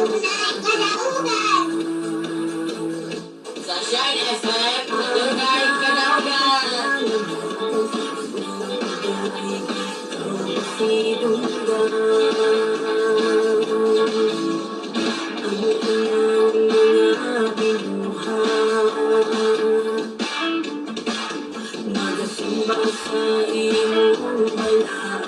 Kadaugan! Sa Shine FM, Dunay Kadaugan! Magasimba sa imong balaan.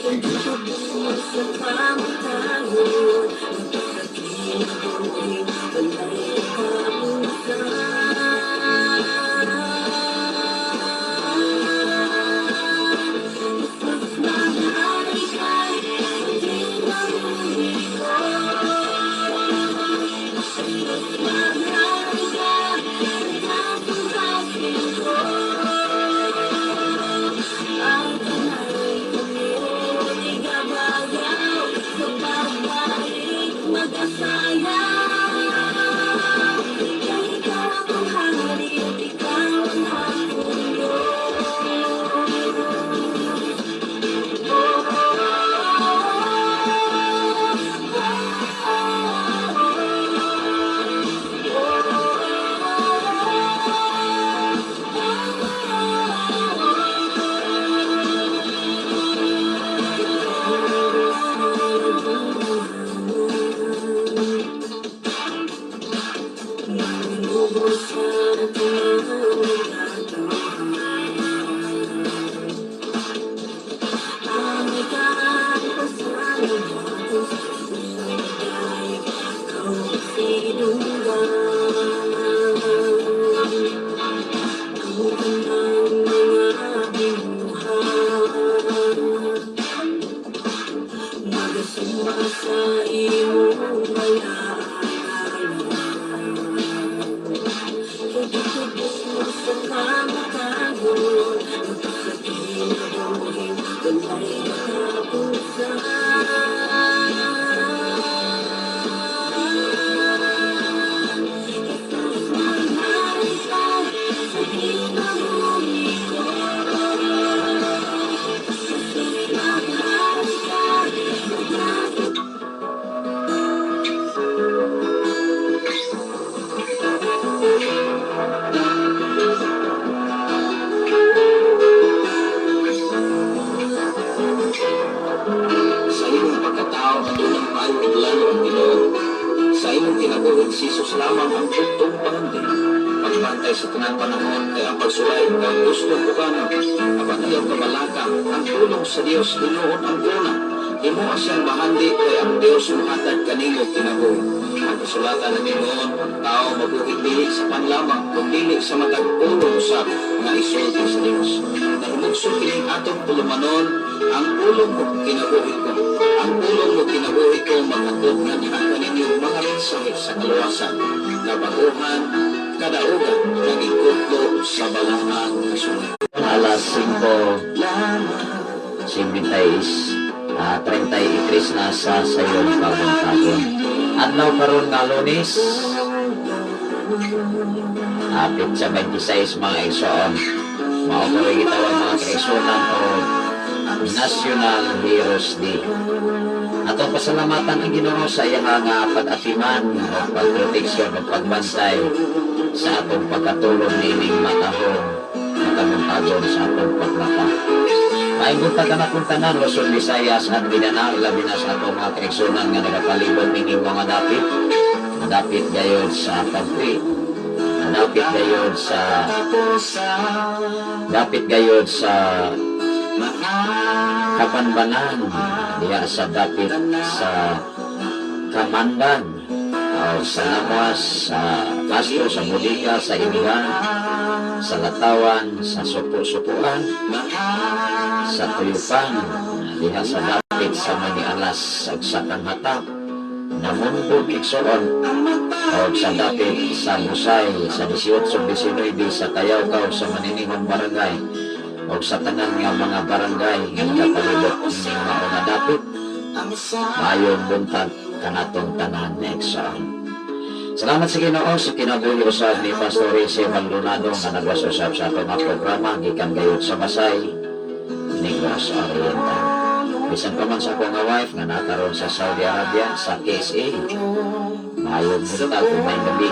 Pagkatubos sa pamatagon, nagpapakinabuhi, wala'y katapusan. Jesus, maghari ka sa kinabuhi ko. Jesus, maghari ka sa taas ko. Ang tanay kamo igabagaw sa pagbalik magasayaw. Kay ikaw akong hari at ikaw ang akong Diyos. Oh, oh. Sa katawhan. Ang ikang sa ikaw sinunggan. Ang tanang mga binuhat, magasimba sa imong balaan. Pagkatubos sa pamatagon, sa kinabuhi, wala'y katapusan. Jesus, maghari ka sa kinabuhi ko. Jesus, maghari ka sa Sa imong pagkatao, adunang maayo og plano ang Ginoo. Sa imong kinabuhi, si Jesus lamang ang bugtong pangandi. Pagbantay sa tanang panahon kay ang pagsulay kay gusto ko kano. Apan ayaw kabalaka, ang tulong sa Dios hinuon ang una. Himoa siyang bahandi kay ang Dios muhatag kanimo kinabuhi. Ang kasulatan ng Ginoo, ang tao mabuhi dili sa pan lamang, kun dili sa matag pulong usab nga isulti sa Dios. Nahimugso kining atong tulumanon, "Ang Pulong mo Kinabuhi Ko." Ang Pulong mo Kinabuhi Ko maghatod nga diha kaninyo mga mensahe sa kaluwasan, kabaguhan, kadaugan, nagikutlo sa balaang kasulatan. Alas 5, 56, 33 na sa sayon kabuntagon. Adlaw karon nga Lunes, petsa 26, mga igsoon. Mao karon gitawag, mga kaigsuonan, og National Heroes Day. Atong pasalamatan ang Ginoo sa iyang nga pag-atiman o pagproteksyon o pagbantay sa atong pagkatulog niining matahong makamuntagon sa atong paglata. Maayong buntag kanatong tanan, Luzon, Visayas at Mindanao, ilabi na sa atong mga kaigsunan nga nagapalibot nining mga dapit. Dapit gayod sa Pagpi, dapit gayod sa Kabanbanan, diha sa dapit sa Kamandan, o sa Lawas, sa Castro, sa Bodega, sa Iligan, sa Latawan, sa Supo-Supuan, sa Tuyupan, diha sa dapit sa Manialas, ug sa Tanghatap, Namundog, igsoon, o sa dapit sa Busay, sa 18, 19, sa Tayawkaw, sa Maniningon Barangay, o sa tanan nga mga barangay nga nagapalibot ning mao nga dapit. Maayong buntag kanatong tanan, igsoon. Salamat sa Ginoo sa kinabuhi usab ni Pastor Rizzi Maldonado nga nagwas usab sa atong nga programa gikan gayud sa Basay, Negros Oriental. Bisan pa man sa akong nga wife nga naa karon sa Saudi Arabia, sa KSA. Maayong buntag ug maayong gabi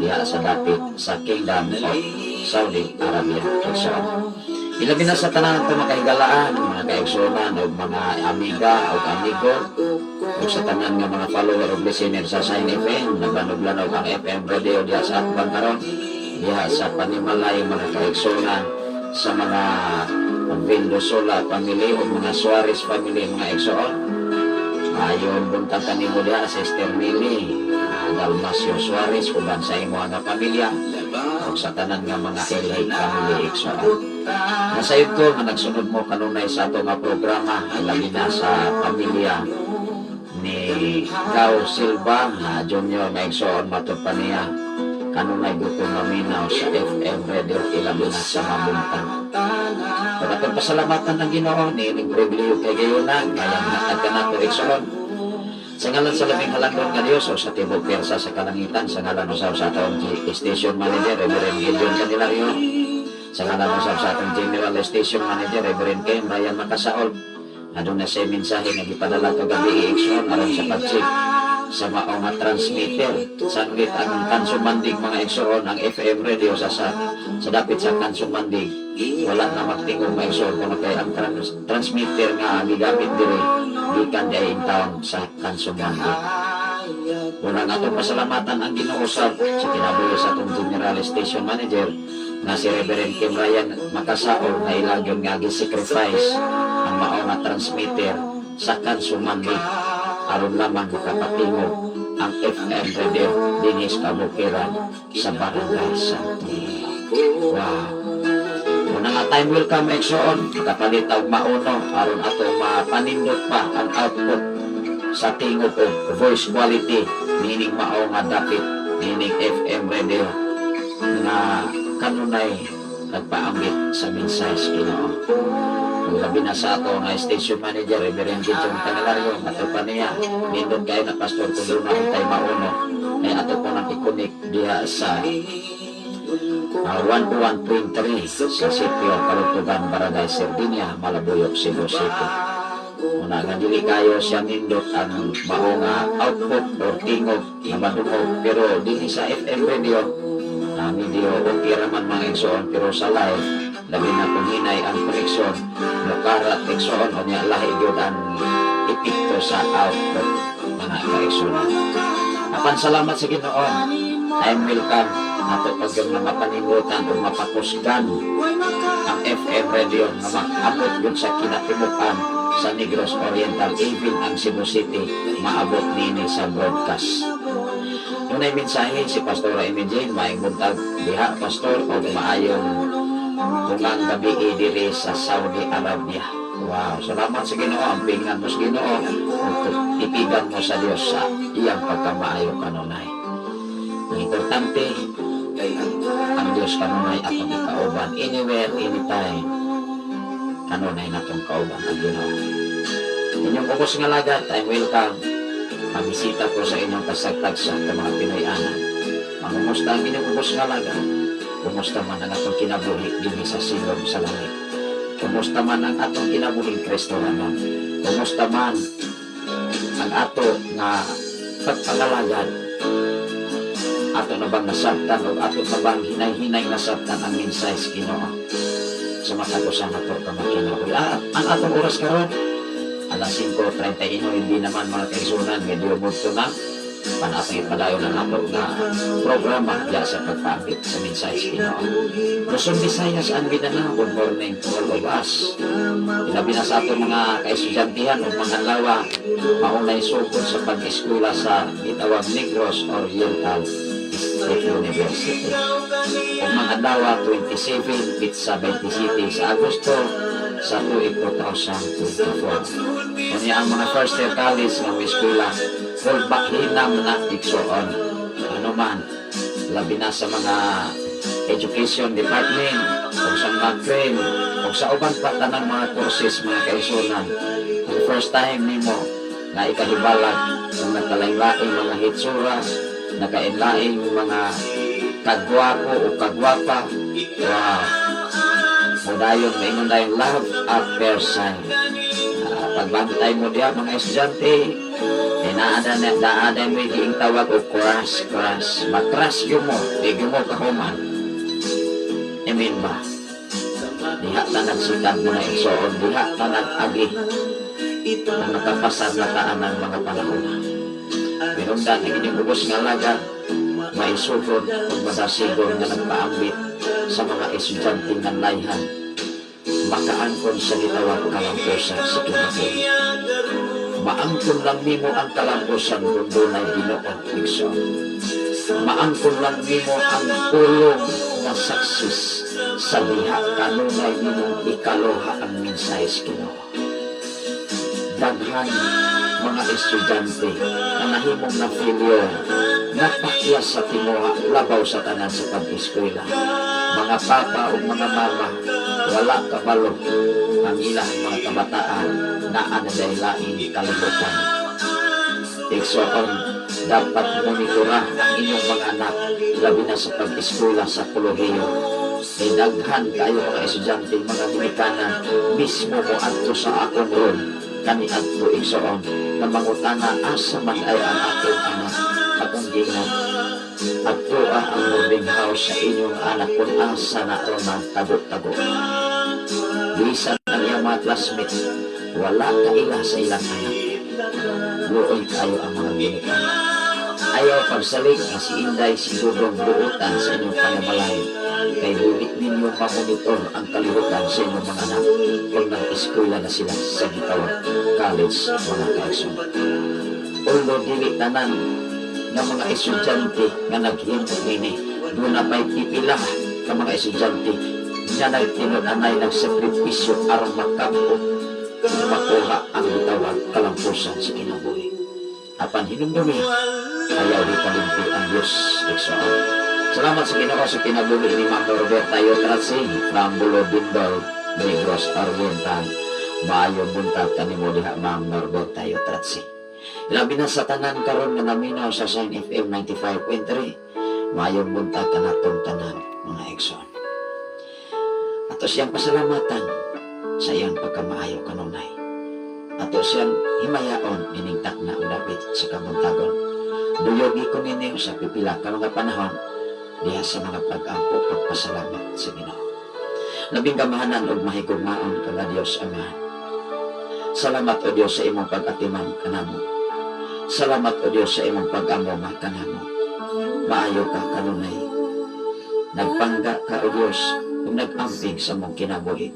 diha sa dapit sa Kingdom of Saudi Arabia. Igsoon. Ilabi na sa tanan ito makahigalaan, mga kaigsunan o mga amiga o amigo o sa tanan nga mga follower o listener sa Sign FM, naglanog-lanog ang FM radio diha sa Atbang karon, diha sa panimalay, mga kaigsunan, sa mga Mendozola family o mga Suarez family, mga igsoon. Maayong buntag kanimo diha, Sister Millie Dalmasio Suarez, uban sa imo nga pamilya ug sa tanan nga mga LA family, igsoon. Nasayod ko nga nagsunod mo kanunay sa ato nga programa, labi na sa pamilya ni Gao Silva na Junior nga, igsoon. Matod pa niya, kanunay gusto maminaw sa FM radio, ilabi na sa mabuntag. Pagkatong pasalamatan ng Ginoo niining pribilehiyo kay gayunan kayang hatag kanato, igsoon. Sa ngalan sa Labing Halangdon nga Dios o sa tibok pwersa sa kalangitan, sa ngalan usab sa atong Station Manager, Reverend Gideon Candelario, sa ngalan usab sa atong General Station Manager, Reverend Ken Ryan Makasaol, aduna sa mensahe nga gipadala kagabi, igsoon, aron sa pag-check sa mao nga transmitter. Sanglit ang Kansumandig, mga igsoon, ang FM radio sa dapit sa Kansumandig wala na magtingog, mga igsoon, kuno kay ang transmitter nga gigamit diri gikan diay in town sa Kansumandig. Una nga atong pasalamatan ang Ginoo sab sa kinabuhi sa atong General Station Manager nga si Reverend Kim Ryan Makasaol na ilagyon nga gi-sacrifice ang mao nga transmitter sa Kansumandig aron lamang makapatingog ang FM radio dinhi sa kabukiran sa Barangay Santo Niño. Wow. Una nga time will come, igsoon, makapalit og mauno aron ato mapanindot pa ang output sa tingog o voice quality nining mao nga dapit nining FM radio nga kanunay nagpaambit sa mensahe sa Ginoo. Ug labi na sa ato nga station manager, Reverend Gideon Candelario, matod pa niya, nindot kayo na, Pastor, kung duna tay mauno ay ato po nang i-connect diha sa 101.3 sa sitio Kalugtugan, Barangay Sardinia, Malabuyoc, Cebu City. Una nga dili kayo siya nindot ang mao nga output or tingog nga madungog, pero dinhi sa FM radio na medyo okay raman, mga igsoon, pero sa live, labi na kung hinay ang connection, mukarat, igsoon, o niya lahi gyud ang epekto sa output, mga kaigsoon. Apan salamat sa Ginoo, time will come ato pag yung nga mapanindutan o mapakusgan ang FM radio nga maabot yun sa kinatibukan sa Negros Oriental, even ang Cebu City maabot nini sa broadcast. Dunay mensahe si Pastora Amy Jane. Maayong buntag diha, Pastor, o maayong tungang gabi diri sa Saudi Arabia. Wow, salamat sa Ginoo, ampingan mo sa Ginoo ug tipigan mo sa Dios sa iyang pagkamaayo kanunay. Ang importante, ang Dios kanunay atong ikauban anywhere, anytime. Kanunay natong kauban ang Ginoo. Inyong ubos nga alagad, I'm welcome. Pamisita ko sa inyong kasagtagsa sa mga Pinoy-anan. Mangumusta ang inyong ubos nga alagad. Kumusta man ang atong kinabuhi dinhi sa silong sa langit? Kumusta man ang atong kinabuhing Kristohanon? Kumusta man ang ato nga pagpangalagad? Ato na bang nasabtan o ato na bang hinay-hinay nasabtan ang mensahe sa Ginoo sa matag usa nato ka makinabuhi? Ah, ang atong oras karon alas 5:39, hindi naman, mga kaigsunan, medyo mudto na pan atong ipadayon ang ato nga programa diya sa pagpaambit sa mensahe sa Ginoo. Luzon, Visayas and Mindanao, good morning to all of us. Ilabi na sa atong mga kaestudyantihan o mga lawa, maunay sugod sa pag-eskwela sa gitawag Negros Oriental State University. Ug mga adlaw 27, petsa 27 sa Agosto sa tuig 2024. Unya ang mga first year college nga eskwela, full back hinam na, igsoon. Ano man, labi na sa mga education department, o sa mga crane, o sa uban pa tanang mga courses, mga kaigsunan. Ang first time nimo na ikahibalag kung nagkalain-laing mga hitsura, nakainlaing mga kagwapo o kagwapa, wow. O dayon, maingon dayon, love at first sight. Pagbantay mo diha, mga estudyante, eh naada na naada mo giing tawag og crush crush. Ma-crush gyud mo, di gyud mo kahuman. Amen ba? Diha ta nagsikad mo na, igsoon, diha ta nag-agi na nakapasar na taan ang mga panahon. Hinungdan ang inyong ubos nga alagad, maisugod ug madasigon nga nagpaambit sa mga estudyante nga layhan makaangkon sa gitawag kalampusan sa kinabuhi. Maangkon lang nimo ang kalampusan kung dunay Ginoo, igsoon. Maangkon lang nimo ang pulong nga success sa diha kanunay nimong ikaluha ang mensahe sa Ginoo. Daghan mga estudyante na nahimong na failure, napakyas sa tinguha labaw sa tanan sa pag-eskwela. Mga papa o mga mama, wala kabalo ang ilang mga kabataan naa na diay laing kalibutan. Igsoon, dapat monitora ang inyong mga anak, labi na sa pag-eskwela sa kolehiyo. Kay daghan kayo mga estudyante, mga ginikanan, mismo mo adto sa akong room kaniadto, igsoon, na mangutana asa man ay ang akong anak. Akong giingon, adtoa ang boarding house sa inyong anak kung asa na ron tago-tago. Bisan ang iyang mga classmate, wala kaila sa ilang anak. Luoy kayo ang mga ginikanan. Ayaw pagsalig nga si Inday, si Dudong buutan sa inyong panimalay. Kay dili ninyo mamonitor ang kalihukan sa inyong mga anak kung nang-eskwela na sila sa gitawag college, mga kaigsoon. Although dili tanan nga mga estudyante nga naghimo ini, duna pa'y pipila ka mga estudyante nga nagtinud-anay, nagsakripisyo aron makabot, makuha ang gitawag kalampusan sa kinabuhi. Apan hinumdumi, ayaw kalimti ang Diyos, igsoon. Salamat sa Ginoo sa kinabuhi ni Ma'am Roberta Yotratsi from Bulo Bindol, Negros Oriental. Maayong buntag kanimo diha, Ma'am Norberta Yotratsi. Labi na sa tanan karon nga naminaw sa Shine FM 95.3. Maayong buntag kanatong tanan, mga igsoon. Ato siyang pasalamatan sa iyang pagkamaayo kanunay. Ato siyang himayaon ining takna ang dapit sa kabuntagon. Duyogi ko ninyo sa pipila ka mga panahon diha sa mga pag-ampo, pagpasalamat sa Ginoo. Labing gamahanan ug mahigugmaon ka nga Dios Amahan. Salamat, O Dios, sa imong pag-atiman kanamo. Salamat, O Dios, sa imong pag-amoma kanamo. Maayo ka kanunay. Nagpangga ka, O Dios, ug nag-amping sa among kinabuhi.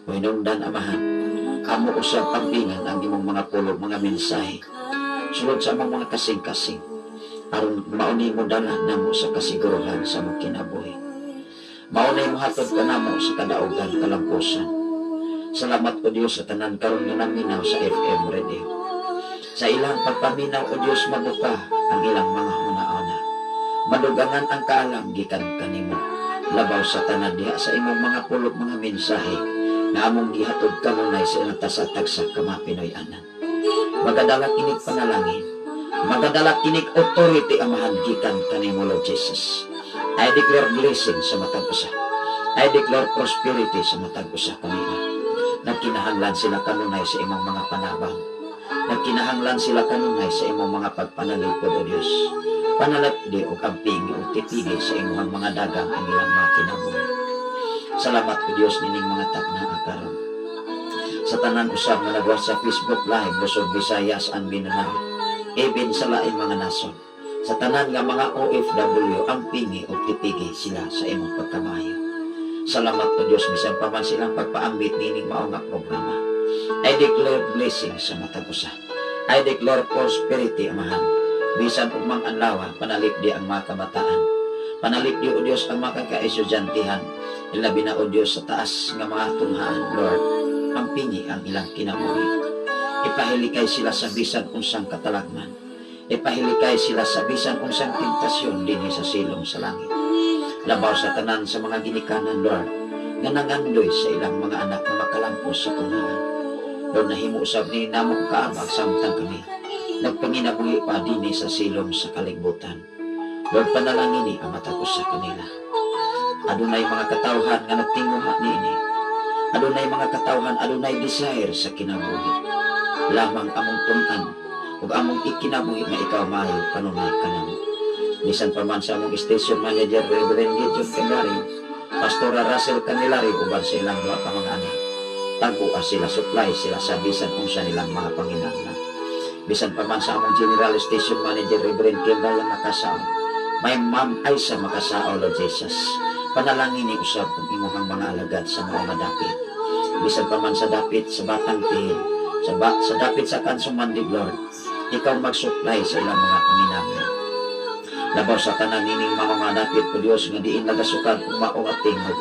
Hinungdan, Amahan, amo usab ampingan ang imong mga pulong, mga mensahe. Sulod sa among mga kasing-kasing aron mauni mo dala namo sa kasiguruhan sa among kinabuhi. Maunay mo hatod kanamo sa kadaugan kalampusan. Salamat, O Dios, sa tanan karon nga naminaw sa FM radio. Sa ilang pagpaminaw, O Dios, mabuka ang ilang mga huna-huna. Madugangan ang kaalam gikan kanimo. Labaw sa tanan diha sa imong mga pulong, mga mensahe na among gihatod kanunay sa ilang tasa-tagsa ka mga Pinoy-anan. Magadala kinig panalangin. Magadala kinig authority, Amahan, gikan kanimo, Lord Jesus. I declare blessing sa matag usa. I declare prosperity sa matag usa kanila. Nagkinahanglan sila kanunay sa imong mga panabang. Nagkinahanglan sila kanunay sa imong mga pagpanalipod, O Dios. Panalapdi og amping og tipigi sa imong mga dagang ang ilang mga kinabuhi. Salamat, O Dios, nining mga takna karon. Sa tanan usab nga nagwa sa Facebook Live, Luzon, Visayas and Mindanao, even sa laing mga nasod. Sa tanan nga mga OFW, ampingi og tipigi sila sa imong pagkamaayo. Salamat, O Dios, bisan pa man silang pagpaambit nining mao nga programa. I declare blessing sa matag usa. I declare prosperity, Amahan. Bisan ugmang adlaw, panalipdi ang mga kabataan. Panalipdi, O Dios, ang mga kaestudyantehen. Ilabi na, O Dios, sa taas nga mga tunghaan, Lord. Ampingi ang ilang kinabuhi. Ipahilikay sila sa bisan unsang katalagman. Ipahilikay sila sa bisan unsang tentasyon dinhi sa silong sa langit. Labaw sa tanan sa mga ginikanan, Lord, nga nangandoy sa ilang mga anak na makalampos sa tunghaan. Lord, nahimo usab ni namong kaabag samtang kami nagpanginabuhi pa dinhi sa silong sa kaligbutan. Lord, panalangini ang matag usa kanila. Adunay mga katawhan nga nagtinguha niini. Adunay mga katawhan, adunay desire sa kinabuhi. Lamang among tun-an ug among ikinabuhi nga ikaw maayo kanunay kanamo. Bisan pa man sa among station manager, Reverend Gideon Candelario, Pastora Russell Candelario, uban sa ilang duha ka mga anak. Tago sila, supply sila sa bisan unsa nilang mga panginahanglan. Bisan pa man sa among general station manager, Reverend Kendall Makasaon, may Ma'am Aisa Makasao, Lord Jesus. Panalangin ni usab ang imong mga alagad sa mga dapit. Bisan pa man sa dapit sa Batang Tihil, sa dapit sa Kansumandig, Lord, ikaw mag-supply sa ilang mga panginahanglan. Labaw sa tanan nining mga dapit o Dios nga diin nagasukad ug mao nga tingog.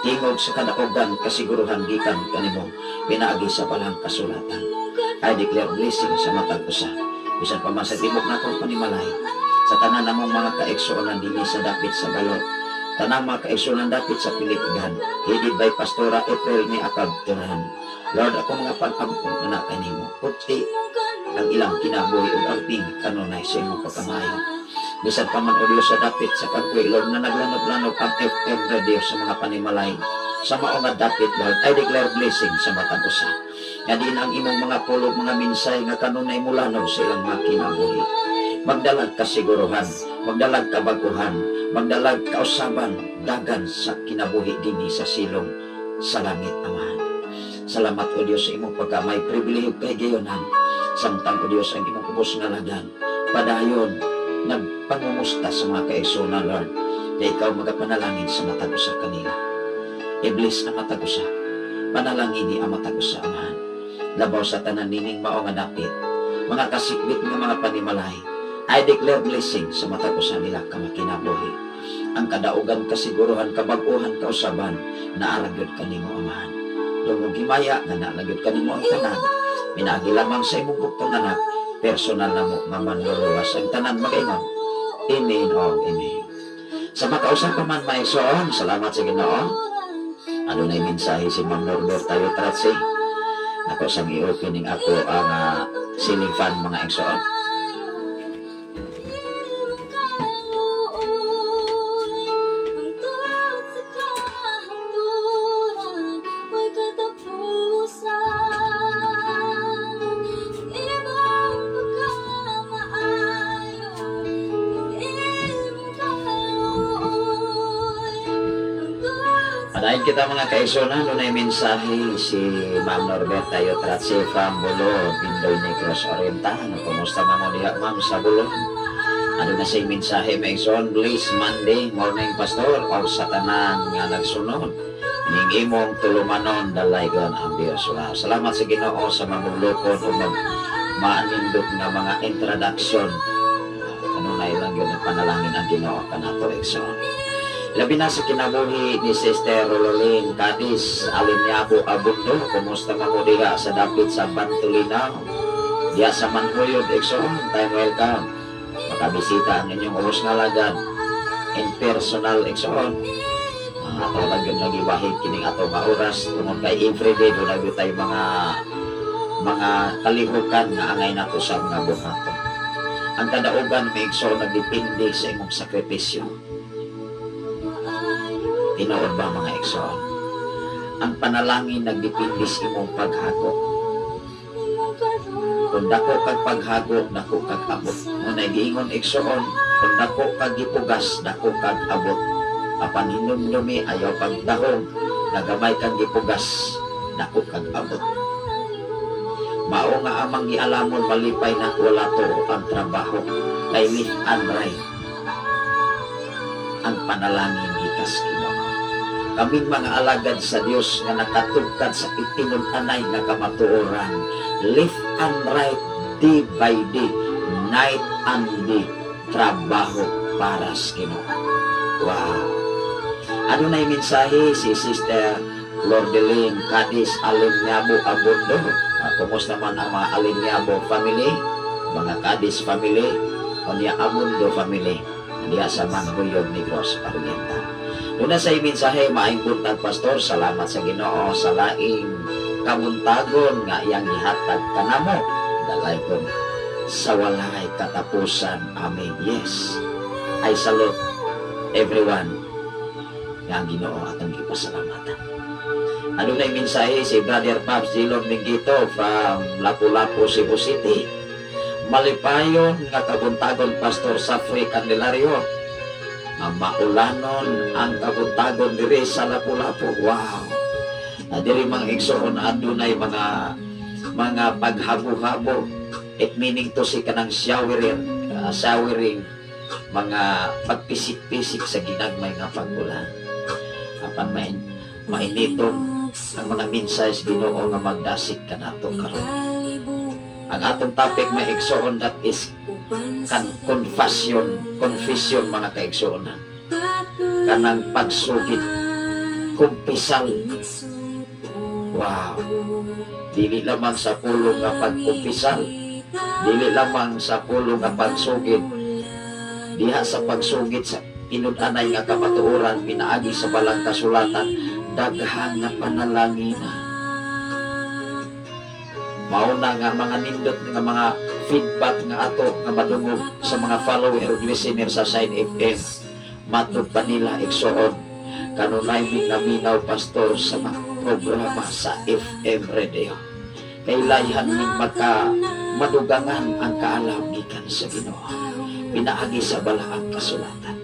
Tingog sa kadaogan, kasiguruhan gikan kanimo pinaagi sa balang kasulatan. I declare blessing sa matag usa. Bisan pa man sa tibok nakong panimalay, sa tanan namong mga kaigsuonan dinhi sa dapit sa Balot, tanang mga kaigsuonan dapit sa Pilipigan, headed by Pastora April ni Akab Turan. Lord, ako mga pag-ampo na kanimo. Puti ang ilang kinabuhi ug amping kanunay sa imong pagkamayo. Bisan pa man, o Diyos, sa dapit sa Kagway, Lord, na naglanog-lanog ang FM radio sa mga panimalay. Sa mao nga dapit, Lord, I declare blessing sa matag usa. Nga diin ang imong mga pulong, mga minsay nga kanunay mulanog sa ilang mga kinabuhi. Magdalag kasiguruhan, magdalag kabaguhan, magdalag kausaban, dagan sa kinabuhi dinhi sa silong sa langit, Amahan. Salamat, O Diyos, sa imong pagkamay pribilehiyo kay gayonan. Samtang, O Diyos, ang imong ubos nga alagad, padayon nagpangumusta sa mga kaigsuonan, Lord, na ikaw magapanalangin sa matag usa kanila. I-bless ang matag usa. Panalangin ni ang matag usa, Amahan. Labaw sa tanan nining mao nga dapit, mga kasikbit nga mga panimalay, I declare blessing sa matag usa nila kamakinabuhi. Ang kadaugan, kasiguruhan, kabag-uhan, kausaban, naa ra gyud kanimo, Amahan. Dungog himaya nga naa gyud kanimo ang tanan. Pinaagi lamang sa imong bugtong anak, personal na mo nga manluluwas. Ang tanan magaingon, "Amen o Amen." Sa makausa pa man, maigsoon, salamat sa Ginoo. Adunay mensahe si Ma'am Norbert tayo tratsi. Ako sang i-opening ako ang ceiling fan, mga igsoon. Ang tulad sa kahangturan may katapusan. Imong pagkamaayo, ang imong kaluoy, ang tulad sa Padayon kita, mga kaigsuonan, adunay mensahe si Ma'am Norberta Yotratsi from Bulo, Bindoy, Negros Oriental. Kumusta man mo diha, Ma'am, sa Bulo? Ano na siyang mensahe, mga igsoon? Bless Monday morning, Pastor, o sa tanan nga nagsunod. Ning imong tulumanon, dalaygon ang Diyos. Wow. Salamat sa Ginoo sa mamulukon o mag maanindot nga mga introduction. Kanunay lang yun ang panalangin ang Ginoo kanato, igsoon. Labi na sa kinabuhi ni Sister Rololin Cadiz Alinyabo Abundo. Kumusta man mo diha sa dapit sa Bantulinaw? Diha sa Manhuyod, igsoon, time welcome. Makabisita ang inyong ubos nga alagad in personal, igsoon. Ato lang yun nagiwahig kining ato nga oras tungod kay everyday doon na tayo mga kalihukan nga angay nato sa mga buhaton. Ang kadaugan, may igsoon, nagdepende sa imong sakripisyo. Tinuod ba, mga igsoon? Ang panalangin nagdepende sa imong paghago. Kung dako kag paghago, dako kag abot. Mao giingon, igsoon, kung dako kag gipugas, dako kag abot. Apan hinumdumi, ayaw pagdahom, nagamay kang gipugas, dako kag abot. Mao nga amang gialamon, malipay na wala to ang trabaho kay left and right ang panalangin gikas Ginoo. Kaming mga alagad sa Dios nga nakatugkad sa itinud-anay nga kamatuoran, left and right, day by day, night and day, trabaho para sa Ginoo. Wow. Adunay mensahe si Sister Lordelin Cadiz Alinyabo Abundo. Kumusta man ang mga Alinyabo family, mga Cadiz family, o niya Abundo family, diha sa Manhuyog, Negros Oriental. Una sa mensahe, "Maayong buntag, Pastor, salamat sa Ginoo sa laing kabuntagon nga iyang gihatag kanamo. Dalaygon sa walay katapusan. Amen." Yes. I salute everyone nga ang Ginoo atong gipasalamatan. Adunay mensahe si Brother Pops Dillon Mingito from Lapu-Lapu, Cebu City. Malipayon nga kabuntagon, Pastor Safri Candelario. Nga maulanon ang kabuntagon diri sa Lapu-Lapu. Wow. Na diri, mga igsoon, adunay mga paghabo-habo. It meaning to say kanang showering, mga pagpisik-pisik sa ginagmay nga pag-ulan. Apan mainiton ang mga mensahe sa Ginoo nga magdasig kanato karon. Ang atong topic, mga igsoon, that is kan confession, confession, mga kaigsuonan. Kanang pagsugid, kumpisal. Wow. Dili lamang sa pulong nga pagkumpisal, dili lamang sa pulong nga pagsugid. Diha sa pagsugid sa tinud-anay nga kamatuoran pinaagi sa balang kasulatan, daghan nga panalangin. Mao na nga mga nindot nga mga feedback nga ato nga madungog sa mga follower ug listener sa Sign FM. Matod pa nila, igsoon, kanunay mi naminaw, Pastor, sa mga programa sa FM radio. Kay layhan ning maka madugangan ang kaalam gikan sa Ginoo pinaagi sa balaang kasulatan.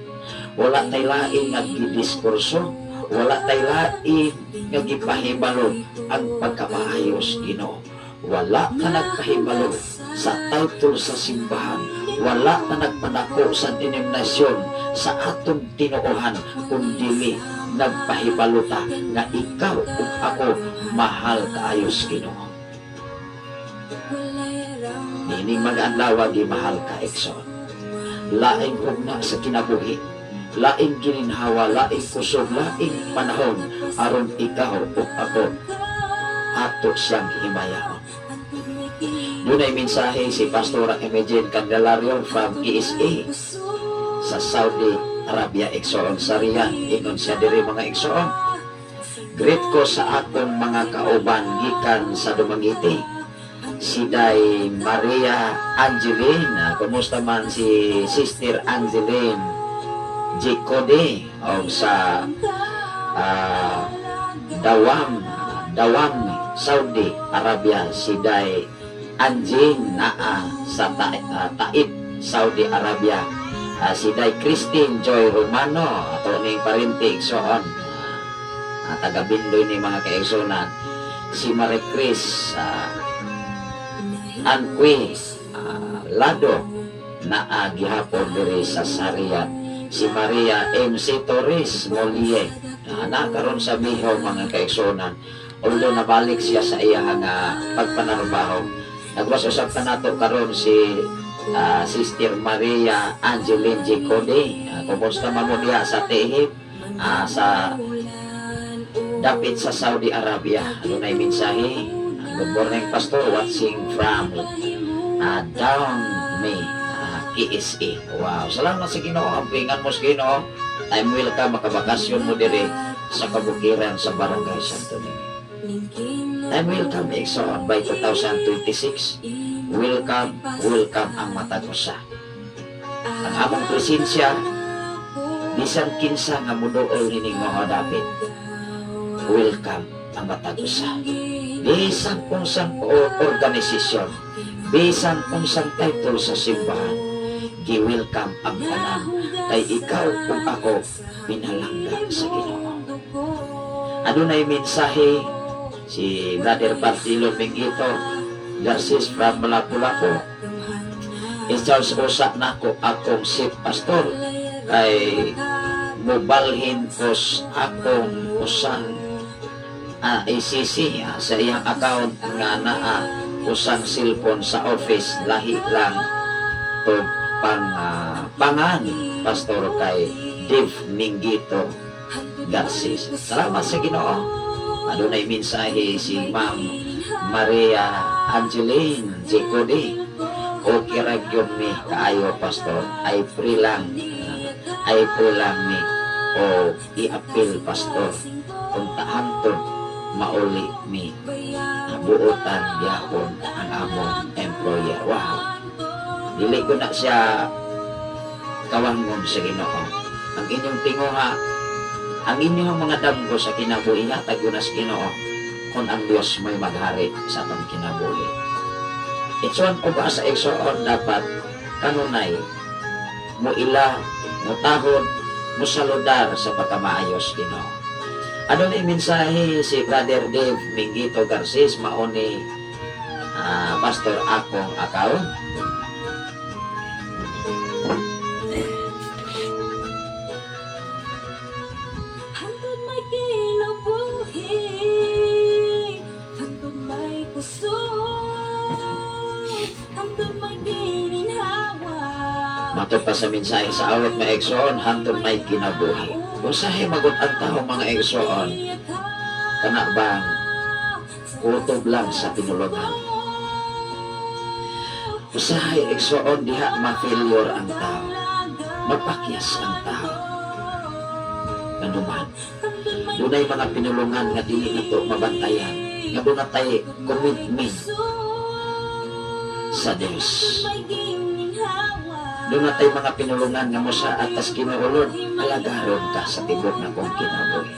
Wala tay lain nga gidiskurso, wala tay lain nga gipahibalo ang pagkamaayos Ginoo. Wala ka nagpahibalo sa title sa simbahan, wala ka nagpanako sa denominasyon sa atong tinuohan, kundili nagpahibalo ta nga ikaw ug ako mahal kaayo sa Ginoo. Niining mga adlaw, gimahal ka, igsoon. Laing ugna sa kinabuhi, laing gininhawa, laing kusog, laing panahon aron ikaw ug ako ato siyang himayaon. Dunay mensahe si Pastora Imagine Candelario from ESA sa Saudi Arabia, igsoon, sa Riyadh. Ingon siya diri, mga igsoon. Greet ko sa akong mga kauban gikan sa Dumaguete. Si Day Maria Angeline. Kumusta man si Sister Angeline Gicode o sa Dawam, Saudi Arabia, si Day Anjin naa sa Taif, Saudi Arabia. Si Day Christine Joy Romano, ato ning parente, igsoon. Taga Bindoy ni mga kaigsunan. Si Marie Chris Anqui Lado naa gihapon diri sa Sariat. Si Maria MC Torres Molie na karon sa Biho, mga kaigsunan. Although nabalik siya sa iya nga pagpanarbaho. Nagwas usab kanato karon si Sister Maria Angeline G. Cody. Kumusta man mo diha sa Tihip, sa dapit sa Saudi Arabia? Ano na mensahe? Good morning, Pastor. Watching from down me, KSA. Wow. Salamat sa Ginoo. Ampingan mo sa Ginoo. Time will come, makabakasyon mo dire sa kabukiran sa Barangay Santo Niño. Time will come, igsoon, by 2026. Welcome, welcome ang matag usa. Ang among presensya, bisan kinsa nga muduol nining mga dapit, welcome ang matag usa. Bisan unsang organisasyon, bisan unsang title sa simbahan, gi-welcome ang tanan kay ikaw ug ako pinalangga sa Ginoo. Adunay mensahe si Brother Bartilo Mingito Garcis from Lapu-Lapu. I-charge usa nako akong si pastor kay mobalhin ko akong usang ACC sa iyang account nga naa usang cellphone sa office, lahi lang to pang pangan, Pastor, kay Dave Mingito Garcis. Salamat sa Ginoo. Adunay mensahe si Ma'am Maria Angeline Jecode. Okay ra gyud mi kaayo, Pastor. I pray lang. I pray lang mi o i-appeal, Pastor. Kung tahanton mauli mi buotan gyapon ang among employer. Wow. Dili ko na siya kawangon sa Ginoo. Ang inyong tinguha Ang inyong mga damgo sa kinabuhi, hatag yun sa Ginoo kung ang Dios may maghari sa atong kinabuhi. It's one of us, igsoon, dapat kanunay mo ila, mo tahod, mo saludar sa pagkamaayos Ginoo. Ano ni mensahe si Brother Dave Mingito Garces, mao ni Pastor akong account. Hangtod may kinabuhi, hangtod may kusog, hangtod may gininhawa. Matod pa sa mensahe sa awit, mga igsoon, hangtod may kinabuhi. Usahay magot ang tao, mga igsoon, kana bang kutob lang sa pinulungan. Usahay, igsoon, diha ma-failure ang tao. Mapakyas ang tao. Kanuman, dunay mga pinulungan nga dili nato mabantayan, nga doon tay commitment sa Dios. Doon natay mga pinulungan nga mo sa atas Ginoo, Lord, alagaron ka sa tibok na kong kinabuhi.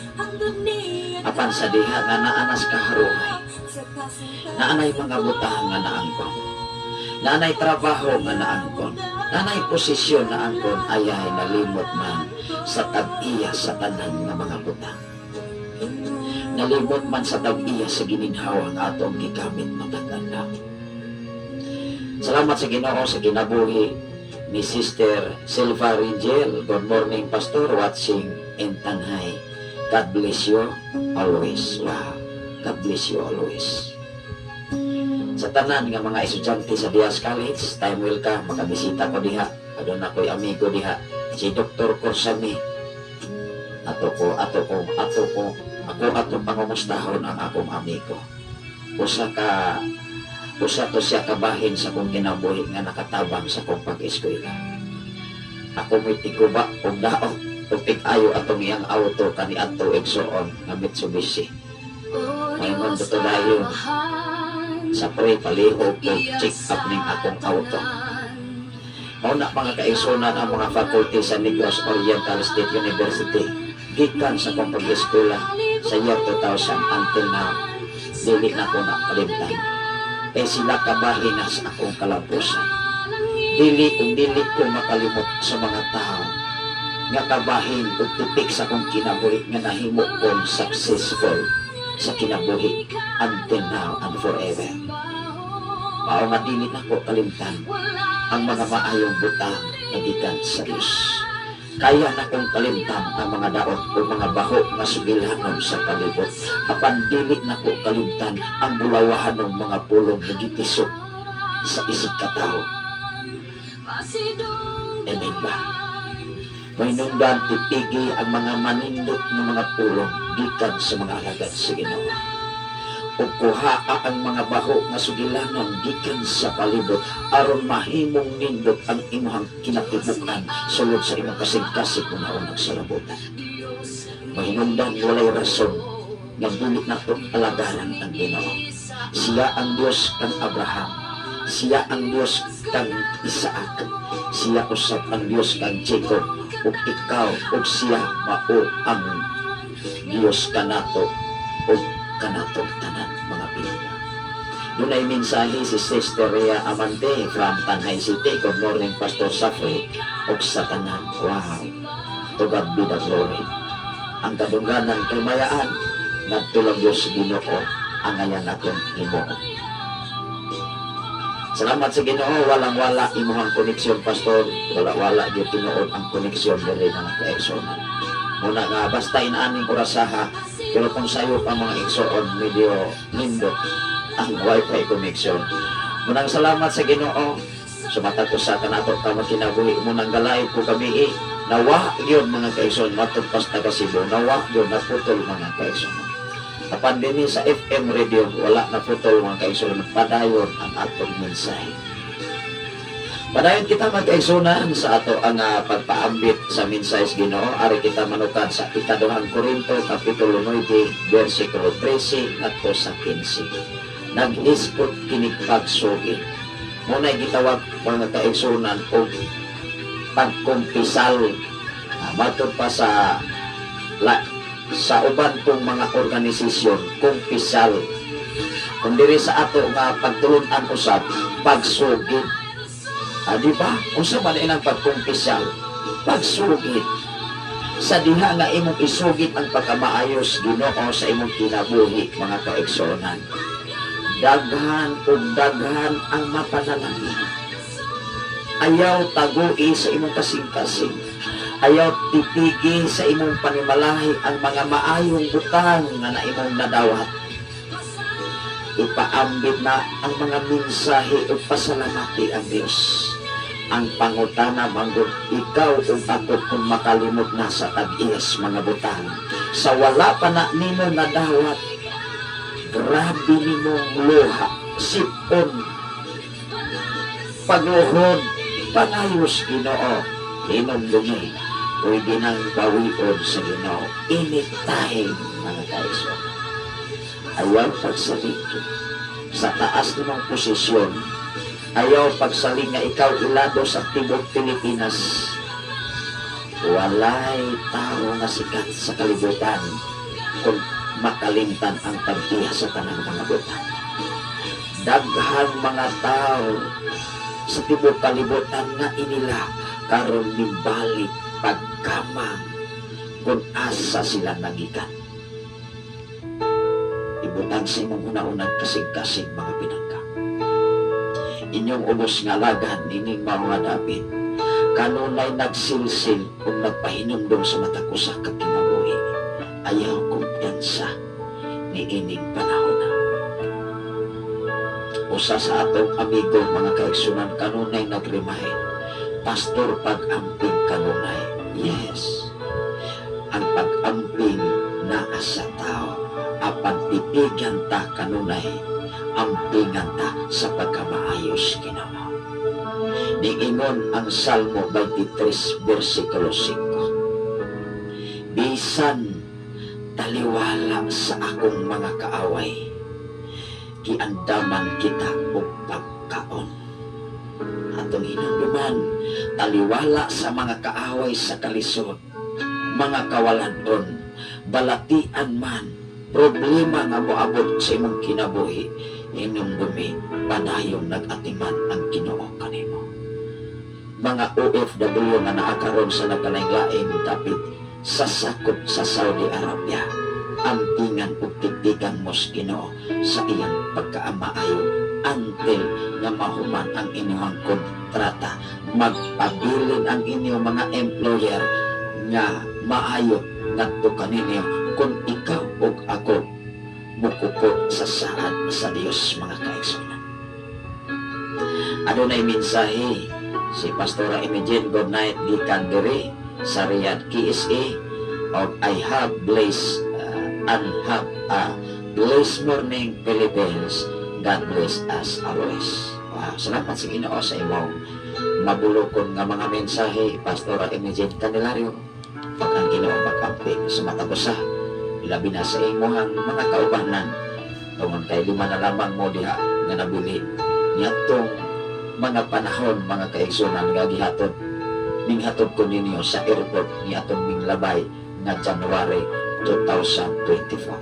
Apan sa diha nga naanas kaharuhay, naanay mga butang nga naangkon, naanay trabaho nga naangkon, naanay posisyon na angkon, ayay nalimot man sa tag-iya sa tanan nga mga butang. Nalimot man sa tag-iya sa gininhawa nga atong gigamit matag adlaw. Salamat sa Ginoo sa kinabuhi ni Sister Silva Ringel. Good morning, Pastor, watching in Tanjay. God bless you always. Wow. God bless you always. Sa tanan nga mga estudyante sa Diaz College, time will come, makabisita ko diha. Aduna ko'y amigo diha, si Dr. Corsame. Ato ko, ato ko, ato ko, ako ato pangumustahon ang akong amigo. Usa to siya kabahin sa kong kinabuhi nga nakatabang sa kong pag-eskwela. Ako mo'y tiguba og daot og tig-ayo atong iyang auto kaniadto, igsoon, nga Mitsubishi. Ngayon totoo dayon sa pre palihog og check up ning akong auto. Mao na, mga kaigsunan, ang mga faculty sa Negros Oriental State University gikan sa akong pag-eskwela sa year 2000 until now, dili na ko na kalimtan. Kay sila kabahin na sa akong kalampusan. Dili ug dili ko makalimot sa mga tao nga kabahin ug tipik sa akong kinabuhi nga nahimo kong successful sa kinabuhi until now and forever. Mao nga dili na ko kalimtan ang mga maayong butang nga gikan sa Dios. Kaya na kong kalimtan ang mga daot o mga baho nga sugilanon sa palibot. Apan dili na ko kalimtan ang bulawahan ng mga pulong nga gitisok sa isip katao. Amen ba? Mahinungdan tipigi ang mga manindot ng mga pulong gikan sa mga alagad sa Ginoo. Ug kuhaa ang mga baho nga sugilanon gikan sa palibot aron mahimong nindot ang imong kinatibukan sulod sa imong kasing-kasing una-unang sa labutan. Mahinungdan walay rason nga dili nato alagaran ang Ginoo. Siya ang Dios kang Abraham. Siya ang Dios kang Isaac. Siya usab ang Dios kang Jacob. Ug ikaw ug siya mao ang Dios kanato ug kanatong tanan mga pinaka. Dunay mensahe si Sister Rhea Amante from Tanjay City. Good morning, Pastor Safri, ug sa tanan. Wow. To God be the glory. Ang kadungganan kay mayaan ngadto lang Dios Ginoo ang ayan natong himuon. Salamat sa Ginoo, walang wala imuhang koneksyon, Pastor. Wala-wala gyud tinuod ang koneksyon diri, mga kaigsuonan. Muna nga basta inaaning orasaha, pero kung sayo pa, mga igsoon, medyo nindot ang wifi connection. Munang salamat sa Ginoo. Sumatag ko sa kanato ka kinabuhi mo nang galay ko gabi. Nawa yun, mga kaigsoon, matod pas taga Cebu. Nawa yun, naputol, mga kaigsoon. Apan dinhi sa FM radio, wala na putol, mga kaigsoon. Padayon ang atong mensahe. Padayon kita, magkaigsunan, sa ato ang pagpaambit sa mensahe sa Ginoo. Ari kita manukad sa Ikaduhang Korinto, Kapitulo 9, versikulo 13 ngadto sa 15. Naghiskot kinig pagsugid. Muna'y gitawag, mga kaigsunan, og pagkumpisal. Matod pa sa la, Sa uban kong mga organisasyon, kumpisal. Kung diri sa ato nga pagtulun-an usab, pagsugid. Ah, di ba? Unsa man inang pagkumpisal? Pagsugid. Sa diha nga imong isugid ang pagkamaayos Ginoo sa imong kinabuhi, mga kaigsuonan, daghan ug daghan ang mapanalangin. Ayaw tagui sa imong kasing-kasing. Ayaw tipigi sa imong panimalahi ang mga maayong butang nga na imong nadawat. Ipaambit na ang mga mensahe ug pasalamati ang Dios. Ang pangutana manggod, ikaw ug ako, kung makalimot na sa tag-iyas mga butang sa wala pa na nimo nadawat, grabe nimong luha, sipon, pagluhod, pangayos Ginoo, hinumdumi, pwede nang bawion sa Ginoo anytime, mga kaiso. Ayaw pagsalig sa taas nimong posisyon. Ayaw pagsalig nga ikaw ilado sa tibok Pilipinas. Walay tao nga sikat sa kalibutan kung makalimtan ang tag-iya sa tanang mga butang. Daghang mga tao sa tibok kalibutan nga inila karon nibalik pagkamang kung asa sila nagikan. Ibutang sa imong una-unang kasing-kasing, mga pinangka. Inyong ubos nga alagad nining mga dapit. Kanunay nagsilsil kung nagpahinumdum sa matag usa ka kinabuhi. Ayaw kumpiyansa ni ining panahon na. Usa sa atong amigo, mga kaigsunan, kanunay nag-remind, "Pastor, pag-amping kanunay." Yes. Ang pag-amping naa sa tao. Apan tipigan ta kanunay, ampingan ta sa pagkamaayos Ginoo. Niingon ang Salmo 23 versikulo 5, "Bisan taliwala sa akong mga kaaway, giandaman kita og pagkaon." Atong hinumduman, taliwala sa mga kaaway sa kalisod, mga kawaladon, balatian man, problema nga moabot sa imong kinabuhi, hinumdumi, padayong nag-atiman ang Ginoo kanimo. Mga OFW nga naa karon sa nagkalaing-laing dapit sa sakop sa Saudi Arabia, ampingan ug tigtigan mo sa Ginoo sa iyang pagkaamaayo until nga mahuman ang inyong kontrata, magpabilin ang inyong mga employer nga maayo ngadto kaninyo kung ikaw ug ako mukupo sa saad sa Dios, mga kaigsuonan. Adunay mensahe si Pastora Imogene, good night gikan diri sa Riyadh, KSA, og I have blessed and have a blessed morning, Philippines. God bless us always. Wow, salamat sa Ginoo sa imong mabulokon nga mga mensahe, Pastora Imogene Candelario. Pag ang Ginoo mag-amping sa matag usa, labi na sa imong mga kaubanan, tungod kay 5 na lamang mo diha nga nabili niadtong mga panahon, mga kaigsunan, nga gihatod minghatod ko ninyo sa airport ni atong minglabay nga January 2024.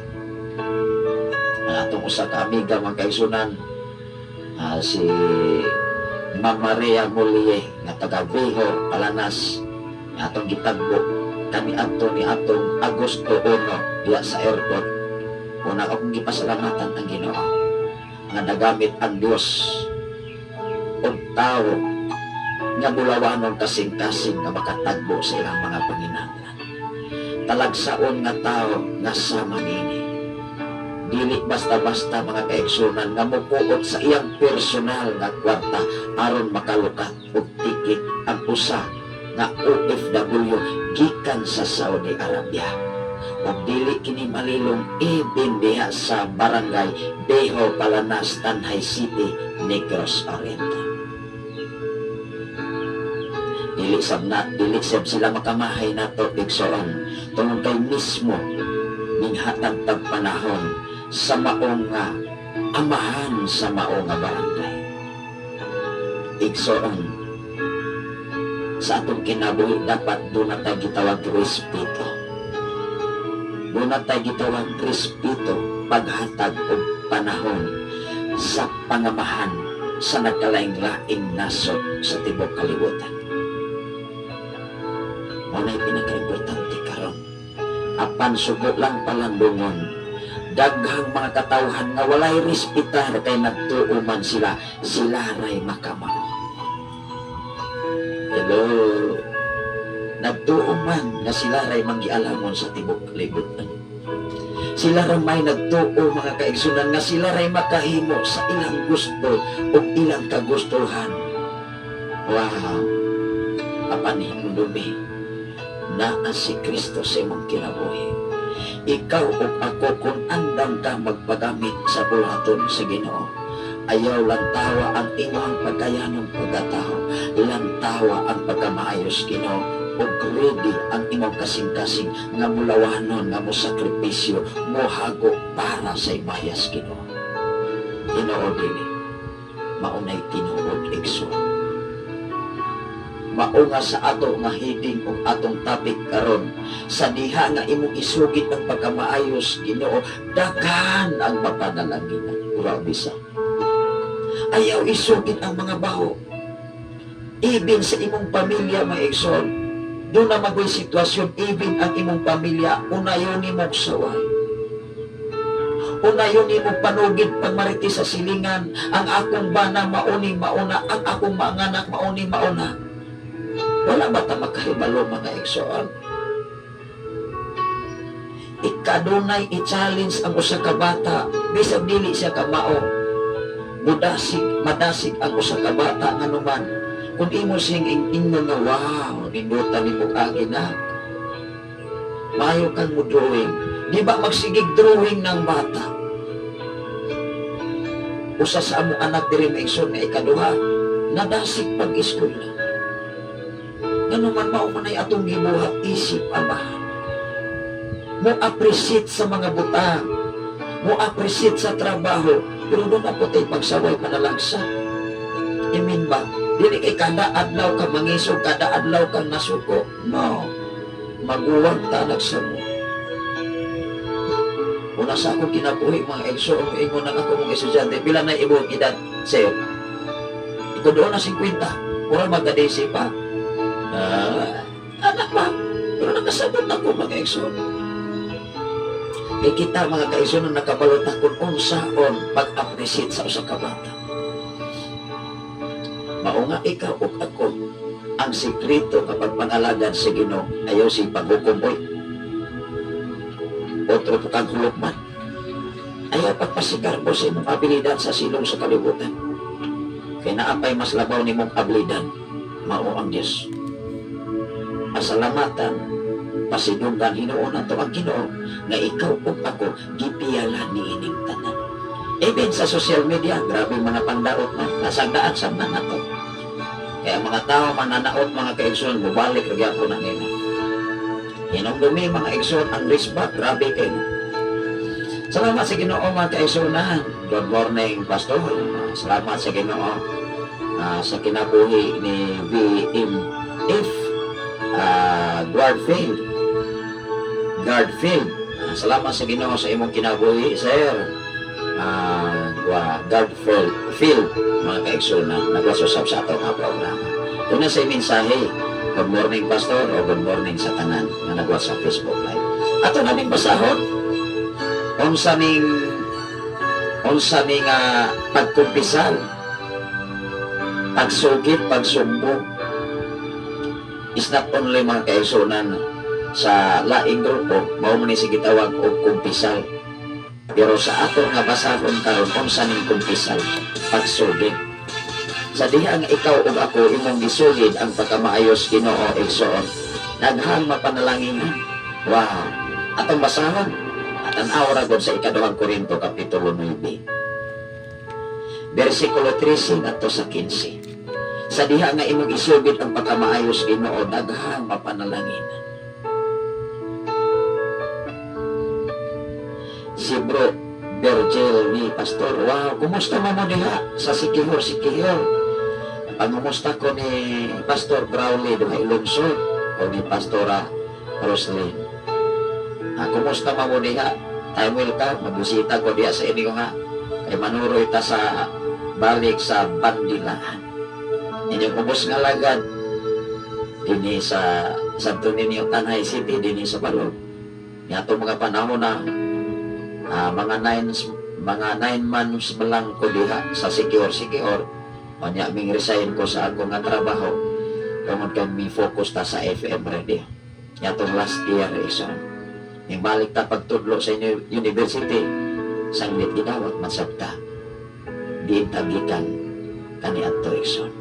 Ang atong usa ka amiga, mga kaigsunan, si Ma'am Maria Mulie nga taga Vejo, Palanas, nga atong gitagbo kami adto ni atong Agosto 1 diya sa airport. Una akong gipasalamatan ang Ginoo nga nagamit ang Dios og tawo nga bulawanong kasing-kasing nga makatagbo sa ilang mga panginahanglan. Talagsaon nga tao nga sama nini. Dili basta-basta, mga kaigsunan, nga mupuot sa iyang personal nga kwarta aron makalukat og ticket ang usa nga OFW gikan sa Saudi Arabia. Ug dili kini malilong even diha sa barangay Beho, Palanas, Tanjay City, Negros Oriental. Dili sab na dili sab sila makamahay nato, igsoon, tungod kay mismo minghatag tag panahon sa maong nga amahan sa mao nga barangay. Igsoon, sa atong kinabuhi dapat doon na tayo gitawag respeto. Duna tay gitawag respeto, paghatag og panahon sa pangamahan sa nagkalaing-laing nasod sa tibok kalibutan. Mao na'y pinakaimportante karon. Apan sugo lang palandungon, daghang mga katawhan nga walay respetar kay nagtuo man sila, sila ray makamao. Hello. Nagtuo man nga sila ray manggialamon sa tibok kalibutan. Sila ra may nagtuo, mga kaigsunan, nga sila ray makahimo sa ilang gusto o ilang kagustuhan. Wow. Apan hinumdumi, naa si Kristo sa imong kinabuhi. Ikaw ug ako, kung andam ka magpagamit sa buluhaton sa Ginoo, ayaw lantawa ang imong pagkayanong pagkatao, lantawa ang pagkamaayos Ginoo ug ready ang imong kasing-kasing nga mulawanon, nga mosakripisyo, mohago para sa imayas Ginoo. Tinuod dili, maunay tinuod, igsoon. Mao nga sa ato nga heading ug atong topic karon, sa diha nga imong isugid ang pagkamaayos Ginoo, daghan ang mapanalanginan. Grabe sa. Ayaw isugid ang mga baho. Even sa imong pamilya, mga igsoon, duna man goy sitwasyon, even ang imong pamilya, unayon nimo saway. Unayon nimo panugid pagmariti sa silingan, "Ang akong bana mauni mauna, ang akong mga anak mauni mauna." Wala ba ta makahibalo, mga igsoon? Ikadunay i-challenge ang usa ka bata bisag dili siya kamao. Mudasig, madasig ang usa ka bata nganuman kung imo siyang ingnon nga, "Wow, nindutan nimo agi na. Maayo kang mo drawing." Di ba magsigig drawing ng bata? Usa sa among anak diri, mga igsoon, nga ikaduha, nadasig pag-eskwela. Nganuman mao man ay atong gibuhat isip amahan. Mo appreciate sa mga butang, mo appreciate sa trabaho, pero duna po tay pagsaway, panalagsa. Amen ba? Dili kay kada adlaw ka mangisog, kada adlaw kang nasuko. No. Maguwang ta mo. Una sa akong kinabuhi, mga igsoon, ingon ang ako mong estudyante, "Pila na imong edad, sir?" "Iko doon na 50." Mura magkadesi pa. Ah, anak ba? Pero nakasabot ako, mga igsoon. Kay kita, mga kaigsoon, na nakabalot kung unsaon pag-appreciate sa usa ka bata. Mao nga ikaw ug ako, ang sekreto kapag pangalagad sa Ginoo, ayaw si paghukom oy. Otro po kang hulukman. Ayaw pagpasigarbo sa imong abilidad sa silong sa kalibutan. Kay naa pay mas labaw nimong abilidad, mao ang Dios. Pasalamatan, pasidunggan hinuon ato ang Ginoo nga ikaw ug ako gipiyala ni ining tanan. Even sa social media, grabe mga pangdaot man, nasagdaan sa mga nato. Kaya mga tao mananaot, mga kaigsoon, mubalik ra gyapon na nila. Hinumdumi, mga igsoon, ang risbak, grabe kayo. Salamat sa Ginoo, mga kaigsuonan. Good morning, Pastor. Salamat sa Ginoo sa kinabuhi ni VMF Guardfield. Guardfield. Salamat sa Ginoo sa imong kinabuhi, sir. Guardfield, Field, mga kaigsuonan, nagwasusab sa ato nga programa. Una sa mensahe, "Good morning, Pastor," o good morning sa tanan nga nagwa sa Facebook Live. Ato na ning basahon. Unsa ning pagkumpisal, pagsugid, pagsumbong is not only, mga kaigsuonan, sa laing grupo, mao man ni si gitawag og kumpisal. Pero sa ato nga basahon karon, unsa ning kumpisal, pagsugid. Sa diha nga ikaw ug ako imong gisugid ang pagkamaayos Ginoo, igsoon, daghang mapanalanginan. Wow. Atong basahon. Tan-aw ra gud sa Ikaduhang Korinto kapitulo 9. Bersikulo 13 ngadto sa 15. Sa diha nga imong isugid ang pagkamaayos Ginoo, daghang mapanalanginan. Si Bro Virgil ni Pastor, wow, kumusta mo mo diha sa Sikihor, Sikihor? Pangumusta ko ni Pastor Brawley duhay lungsod o ni Pastora Roslyn. Kumusta man mo diha? Time will come, magbisita ko diha sa inyo ha. Kay manuroy ta sa balik sa Bandilaan. Inyong ubos nga lagad dinhi sa Santo Niño, Tanay City, dinhi sa Balog. Niadtong mga panahon na mga 9 months man lang ko diha sa Siquijor Siquijor. Unya ming resign ko sa ako nga trabaho tungod kay mi focus ta sa FM radio. Niadtong last year, igsoon. Ning balik ta pagtudlo sa inyo university, sanglit gidawat man sab ta. Diin ta gikan kaniadto, igsoon.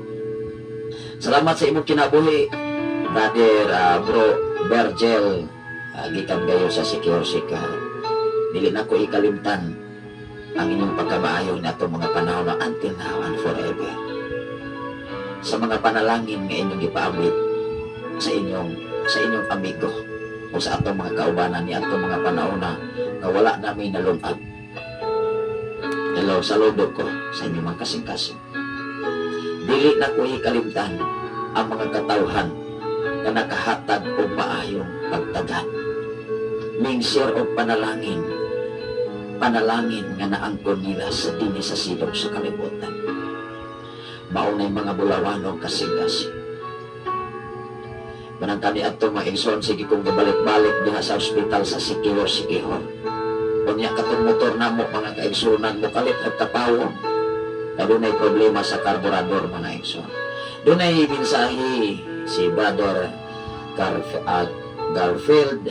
Salamat sa imong kinabuhi, brother, bro Bergel, gikan gayo sa Siquijor Siquijor. Dili na ko ikalimtan ang inyong pagkamaayo na mga panahon na until now and forever. Sa mga panalangin nga inyong gipaabot sa inyong amigo o sa atong mga kaubanan ni atong mga panahon na nga wala namin nalungag. Hello, saludo ko sa inyong mga kasing-kasing. Dili na ko ikalimtan ang mga katawhan nga nakahatag og maayong pagtagan. Ming share og panalangin, panalangin nga naangkon nila sa dinhi sa silong sa kalibutan. Maunay mga Bulawanong kasing-kasing. Kanang kani adto, mga igsoon, sige kong gabalik-balik diha sa ospital sa Siquijor, Siquijor. Unya katong motor namo, mga kaigsunan, mo kalit at kapawong. Na dunay problema sa karburador, mga igsoon. Dunay mensahe si Brother Garfield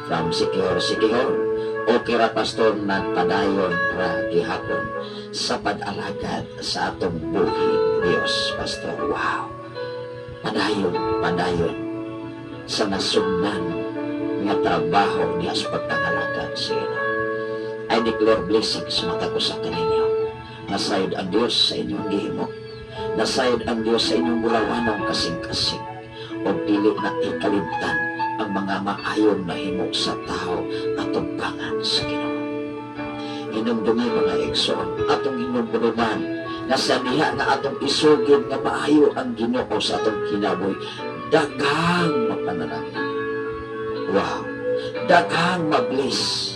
from Siquijor, Siquijor. Okay ra, pastor, nagpadayon ra gihapon sa pag-alagad sa atong buhi Dios, pastor. Wow. Padayon, padayon sa nasugnan nga trabaho niya sa pagpangalagad sa Ginoo. I declare blessings matag usa kaninyo. Nasayod ang Dios sa inyong gihimo. Nasayod ang Dios sa inyong Bulawanong kasing-kasing. O dili na ikalimtan ang mga maayong nahimo sa tao atubangan sa Ginoo. Hinumdumi, mga igsoon, atong hinumduman nga sa diha nga atong isugid nga maayo ang Ginoo sa atong kinabuhi, daghang mapanalangin. Wow! Daghang mabless.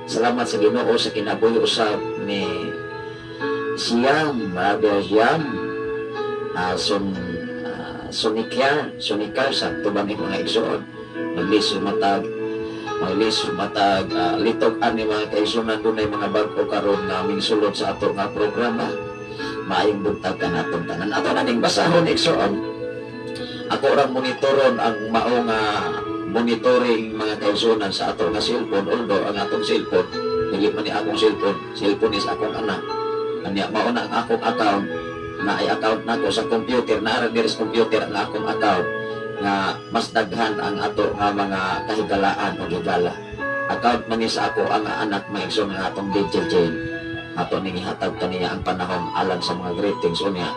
Salamat sa Ginoo sa kinabuhi usab ni Siyam, Brother Siyam, Sonikar, Sonikar sa tubang mga igsoon. Maglisod matag litok ani, mga kaigsunan, dunay mga bag-o karon nga aming sulod sa ato nga programa. Maayong buntag kanatong tanan. Ato na ning basahon, igsoon. Ako orang monitoron ang mao nga monitoring, mga kaigsunan, sa ato nga cellphone, although ang atong cellphone dili man ni akong cellphone, cellphone is akong anak. Anya mao na ang akong account na ay account nako sa computer na ara diri sa computer ang akong account nga mas daghan ang ato nga mga kahigalaan o higala. Account man ni sa ako ang anak, mga igsoon, nga atong DJ Jane. Ato ning ihatag kaniya ang panahon alang sa mga greetings unya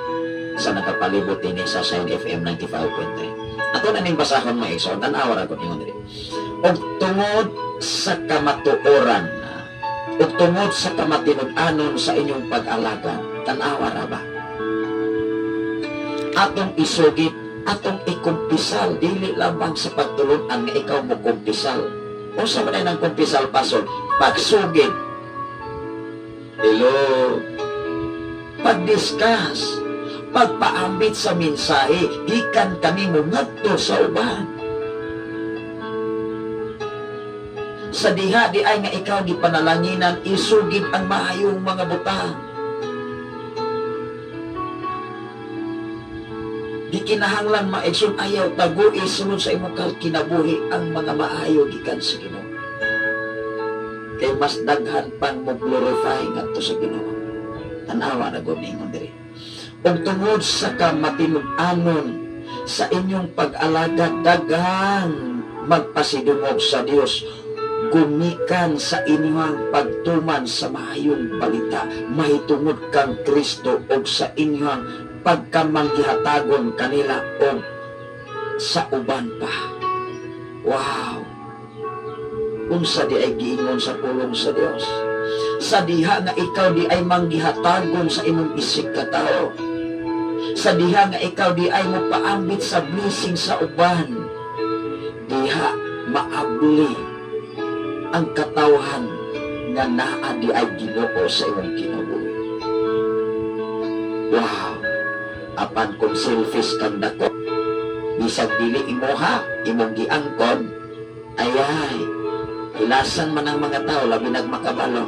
sa nakapalibot dinhi sa Shine FM 95.3. Ato na ning basahon, mga igsoon, tan-awa ra ko ningon diri. Og tungod sa kamatuoran, ug tungod sa kamatinud-anon sa inyong pag-alagad, tan-awa ra ba? Atong isugid, atong ikumpisal, dili lamang sa pagtulunan nga ikaw mo kumpisal. Unsa man ang kumpisal, pasol? Pagsugid. Hello. Pag-discuss, pagpaambit sa mensahe, gikan kami mo ngadto sa uban. Sa diha di ay nga ikaw gipanalanginan, isugid ang maayong mga butang. Di kinahanglan, maigsoon, ayaw tagui sunod sa imong kinabuhi ang mga maayo gikan sa Ginoo. Kay mas daghan pang mo glorify ngadto sa Ginoo. Tanawa na gud ningon diri. Ug tungod sa kamatinud-anon sa inyong pag-alagad, daghang magpasidungog sa Dios gumikan sa inyong pagtuman sa maayong balita mahitungod kang Kristo ug sa inyong pagkamanggihatagon kanila og sa uban pa. Wow! Unsa di ay giingon sa pulong sa Dios? Sa diha nga ikaw di ay manggihatagon sa imong isig katao. Sa diha nga ikaw di ay mopaambit sa blessing sa uban. Diha maabli ang katawhan nga naa diay Ginoo sa imong kinabuhi. Wow! Apan kung selfish kang dako, bisag dili imuha, imong giangkon, ayay, hilasan man ang mga tao, labi nag makabalo.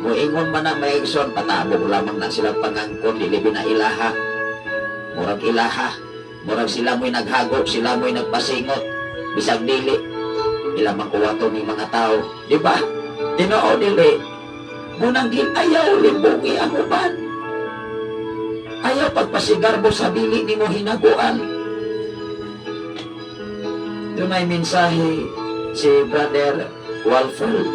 Moingon man ang may igsoon, patabog lamang na sila pangangkon, dili na ilaha. Murag ilaha. Murag sila mo'y naghago, sila mo'y nagpasingot. Bisag dili, ila mang uwato ni mga tao. Di ba? Tinoo dili. Munang ayaw libungi ang uban. Ayaw pagpasigarbo sa dili nimo hinaguan. Dunay mensahe si Brother Walford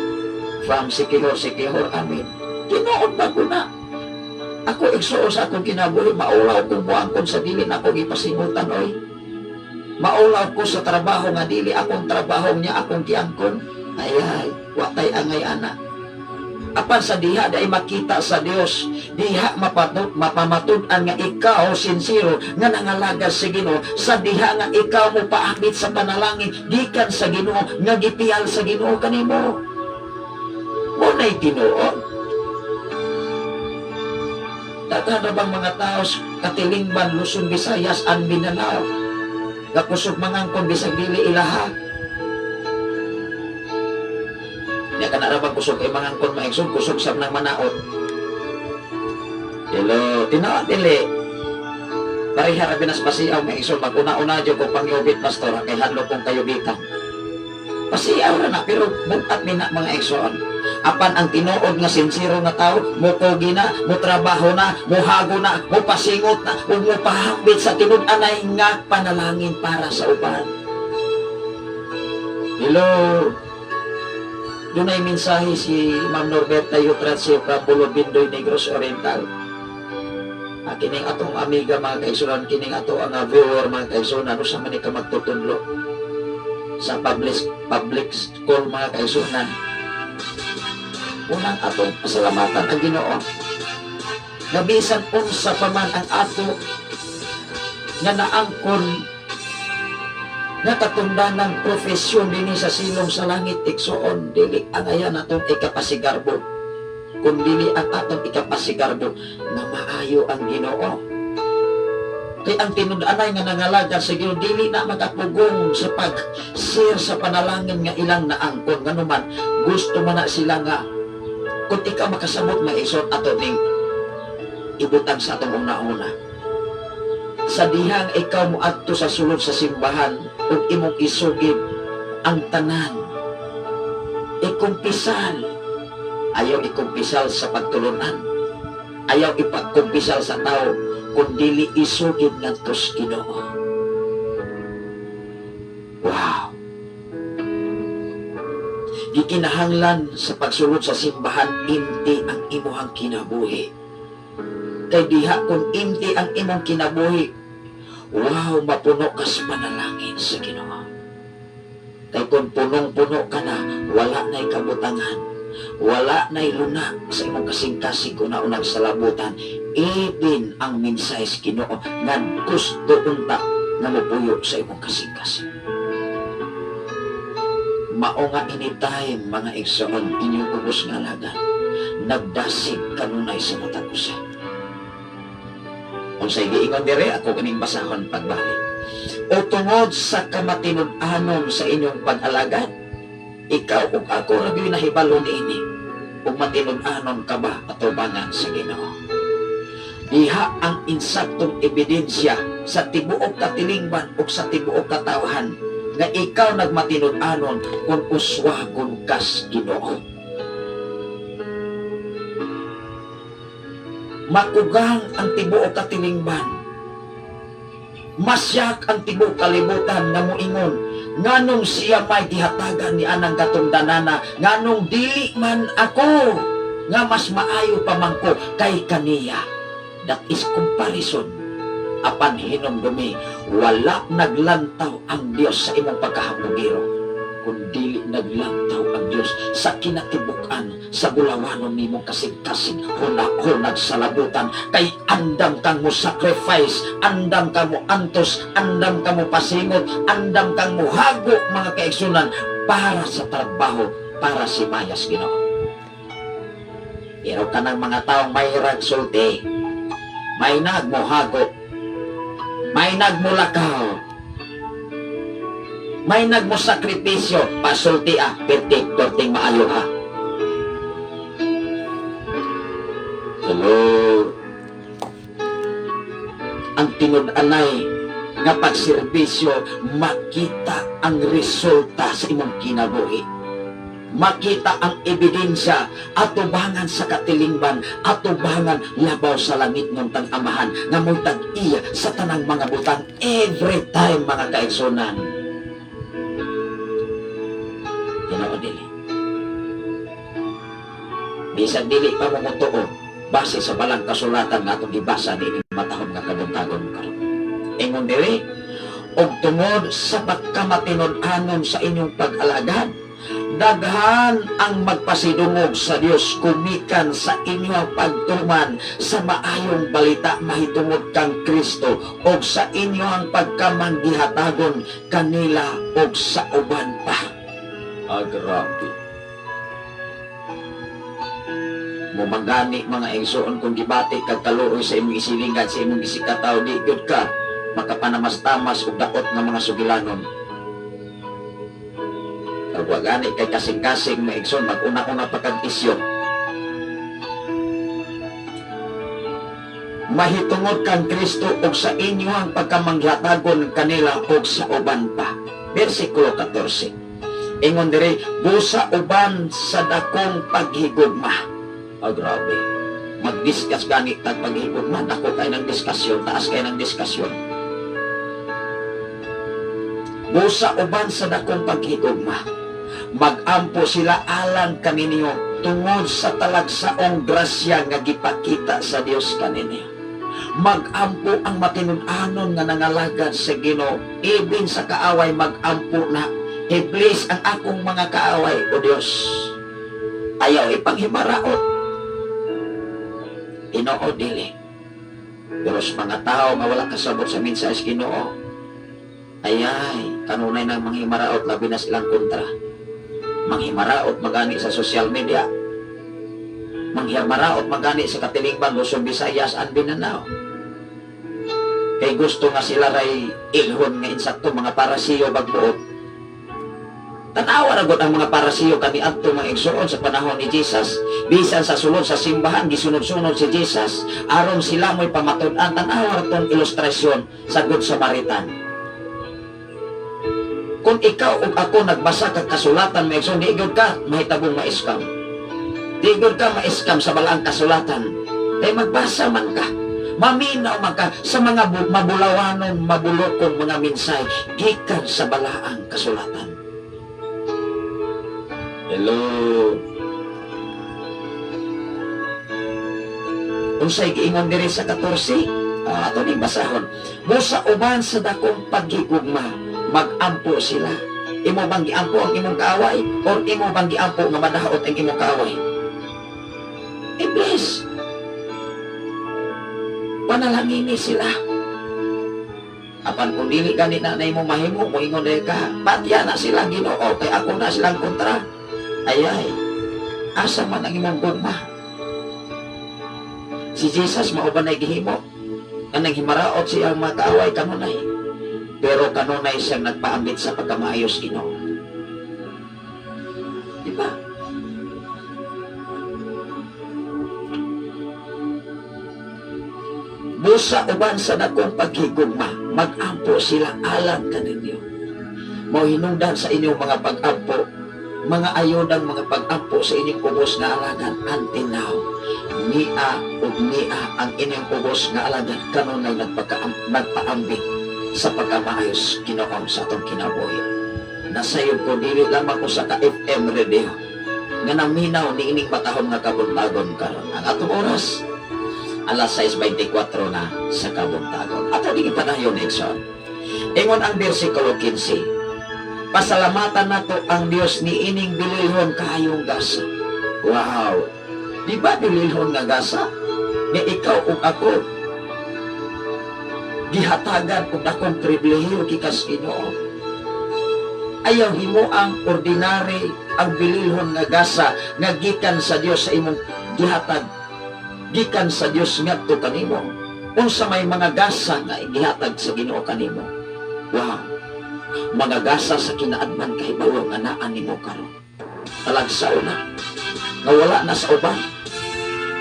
from Siquijor, Siquijor, amin. Tinuod ba ko na? Ako igsuon sa akong kinabuhi, maulaw kong muangkon sa dili na akong ipasingutan, oy. Maulaw ko sa trabaho nga dili akong trabaho niya akong giangkon. Ay ay, watay angay ana. Apan sa diha dai makita sa Dios, diha mapamatud-an nga ikaw sinsero nga nangalagad sa Ginoo, sa diha nga ikaw mo paabit sa panalangin gikan sa Ginoo nga gipiyal sa Ginoo kanimo. Mo na'y tinuod. Daghan na bang mga tao sa katilingban, Luzon, Visayas, and Mindanao, gakusog mangangkon bisag dili ilaha? Nya kana ra bang kusog kay mangangkon, maigsoon, kusog sab nang manaot. Hello, tinuod dili? Pareha ra binas pasiaw, maigsoon, mag-una-una jud ko pangyubit, pastor, kay hadlok kong kayubitan. Pasiaw ra na pero bugat ni na, mga igsoon. Apan ang tinuod nga sinsero nga tao, mukugi na, mutrabaho na, muhago na, mupasingot na, ug mupahambit sa tinud-anay nga panalangin para sa uban. Hello. Dunay mensahe si Ma'am Norberta Yutratsi from Bulobindoy, Negros Oriental. Kining atong amiga, mga kaigsunan, kining ato ang viewer, mga kaigsunan, usa man ni ka magtutudlo sa public school, mga kaigsunan. Unang atong pasalamatan ang Ginoo. Nga bisan unsa pa man ang ato nga naangkon nga katundanang profesyon dinhi sa silong sa langit, igsoon, dili ang ayan atong ikapasigarbo, kun dili ang atong ikapasigarbo nga maayo ang Ginoo. Kay ang tinud-anay nga nangalagad sa Ginoo dili na makapugong sa pag-share sa panalangin nga ilang naangkon, nganuman gusto man na sila nga kung ikaw makasabot, maisot, ato ning ibutang sa atong una-una. Sa dihang ikaw mo adto sa sulod sa simbahan ug imong isugid ang tanan, ikumpisal. Ayaw ikumpisal sa pagtulunan, ayaw ipagkumpisal sa tao, kun dili isugid ngadto sa Ginoo. Wow, gikinahanglan sa pagsulod sa simbahan empty ang imuhang kinabuhi, kay diha kung empty ang imong kinabuhi, wow, mapuno ka sa panalangin sa Ginoo. Kay kung punong-puno ka na, wala na'y kabutangan, wala na'y luna sa imong kasing-kasing kung naunang sa labutan, even ang mensahe sa Ginoo nga gusto unta nga mopuyo sa imong kasing-kasing. Mao nga anytime, mga igsoon, inyong ubos nga alagad, nagdasig kanunay sa matag usa. Unsay giingon dire, ako kining basahon pagbalik. O tungod sa kamatinud-anon sa inyong pag-alagad, ikaw ug ako ra gyud nahibalo niini. Ug matinud-anon ka ba atubangan sa Ginoo? Diha ang insaktong ebidensya sa tibuok katilingban ug sa tibuok katawhan nga ikaw nagmatinud-anon kung uswagon kas Ginoo. Makugang ang tibuok katilingban. Masyak ang tibuok kalibutan nga moingon, nganong siya may gihatagan ni anang katungdanana, nganong dili man ako nga mas maayo pa man ko kay kaniya? That is comparison. Apan hinumdumi, wala naglantaw ang Dios sa imong pagkahambugiro. Kung dili naglantaw ang Dios sa kinatibuk-an sa bulawanon nimo kasing-kasing hunag-hunag sa labutan, kay andam kang mo sacrifice, andam kang mo antos, andam kang mo pasingot, andam kang mo hago, mga kaigsunan, para sa trabaho, para si Mayas Ginoo. Pero kanang mga taong may sulti, may nagmohago, may nagmulakaw, may nagmosakripisyo, pasulti ah, perti, perting maayo ha. Hello. Ang tinud-anay nga pagserbisyo, makita ang resulta sa imong kinabuhi. Makita ang ebidensya atubangan sa katilingban, atubangan labaw sa langit ng tang-amahan nga mo'y tag-iya sa tanang mga butang every time, mga kaigsunan. Ginoo dili. Bisan dili pa mo motuo base sa balang kasulatan nga atong gibasa niining matahom nga kabuntagon karon. Ingon diri, og tungod sa pagkamatinud-anon sa inyong pag-alagad, daghan ang magpasidungog sa Dios kumikan sa inyong pagtuman sa maayong balita mahitungod kang Kristo og sa inyong pagkamanggihatagon kanila og sa uban pa. Ah, grabe. Mumagani, mga igsoon, kung gibati kag kaluoy sa imong isilingan, sa imong isikataw, di gyud ka makapanamastamas og daot nga mga sugilanon. Kag wa gani kay kasing-kasing, mga igsoon, mag-una-una pa kag isyo. Mahitungod kang Kristo ug sa inyo ang pagkamanghatagon kanila ug sa uban pa. Versikulo 14. Ingon diri, busa uban sa dakong paghigugma. Ah, grabe. Mag-discuss gani tag paghigugma. Dako kay ng diskusyon, taas kay ng diskusyon. Busa uban sa dakong paghigugma. Magampo sila alang kaninyo tungod sa talagsaong grasya nga gipakita sa Dios kaninyo. Magampo ang matinud-anon nga nangalagad sa Ginoo, ibin sa kaaway magampo na. I-bless ang akong mga kaaway, O Dios. Ayaw ipanghimaraot. Ginoo dili. Pero sa mga tao nga wala kasabot sa mensahe sa Ginoo, ayay, kanunay nang manghimaraot, labi na silang kontra. Manghimaraot magani sa social media. Manghimaraot magani sa katilingban, Luzon, Visayas, and Mindanao. Kay gusto nga sila ray ilhon nga insakto mga parasiyo bagbuot. Tanawa ra gud ang mga parasiyo kaniadto, mga igsoon, sa panahon ni Jesus. Bisan sa sulod sa simbahan gisunod-sunod si Jesus aron sila mo'y pamatud-an. Tanawa ra tong ilustrasyon sa Good Samaritan. Kung ikaw ug ako nagbasa kag kasulatan, mga igsoon, di gyud ka mahitabong ma-scam. Di gyud ka ma-scam sa balaang kasulatan. Kay magbasa man ka, maminaw man ka sa mga mabulawanon, mabulokong mga minsay gikan sa balaang kasulatan. Hello. Unsay giingon diri sa 14? Ah, ato ning basahon. Busa uban sa dakong paghigugma, magampo sila. Imo bang giampo ang imong kaaway or imo bang giampo nga madaot ang imong kaaway? I-bless. Panalangini sila. Apan kung dili gani na na imong mahimo, moingon dahil ka, patya na sila, Ginoo, kay ako na silang kontra. Ayay, asa man ang imong gugma? Si Jesus mao ba na gihimo? Nga nanghimaraot siyang mga kaaway kanunay. Pero kanunay siyang nagpaambit sa pagkamaayos Ginoo. Di ba? Busa uban sa dakong paghigugma, magampo sila alang kaninyo. Mao hinungdan sa inyong mga pag-ampo, mga ayodang mga pag-ampo sa inyong ubos nga alagad until now. Nia ug nia ang inyong ubos nga alagad kanunay nagpaambit sa pagkamaayos Ginoo sa atong kinabuhi. Nasayod ko dili lamang ko sa ka-FM radio nga naminaw niining matahom nga kabuntagon karon. Ang atong oras alas 6:24 na sa kabuntagon. Ato di padayon, Exxon. Ingon ang versikulo 15. Pasalamatan nato ang Dios ni ining bililhon kaayong gasa. Wow! Di ba bililhon nga gasa? Nga ikaw ug ako gihatagan og dakong pribilehiyo gikas Ginoo. Ayaw himo ang ordinary ang bililhon nga gasa nga gikan sa Dios sa imong gihatag gikan sa Dios ngadto kanimo. Unsa may mga gasa nga gihatag sa Ginoo kanimo? Wow. Mga gasa sa kinaadman kay balo nga naa nimo karon. Talagsaw na nga wala na sa uban.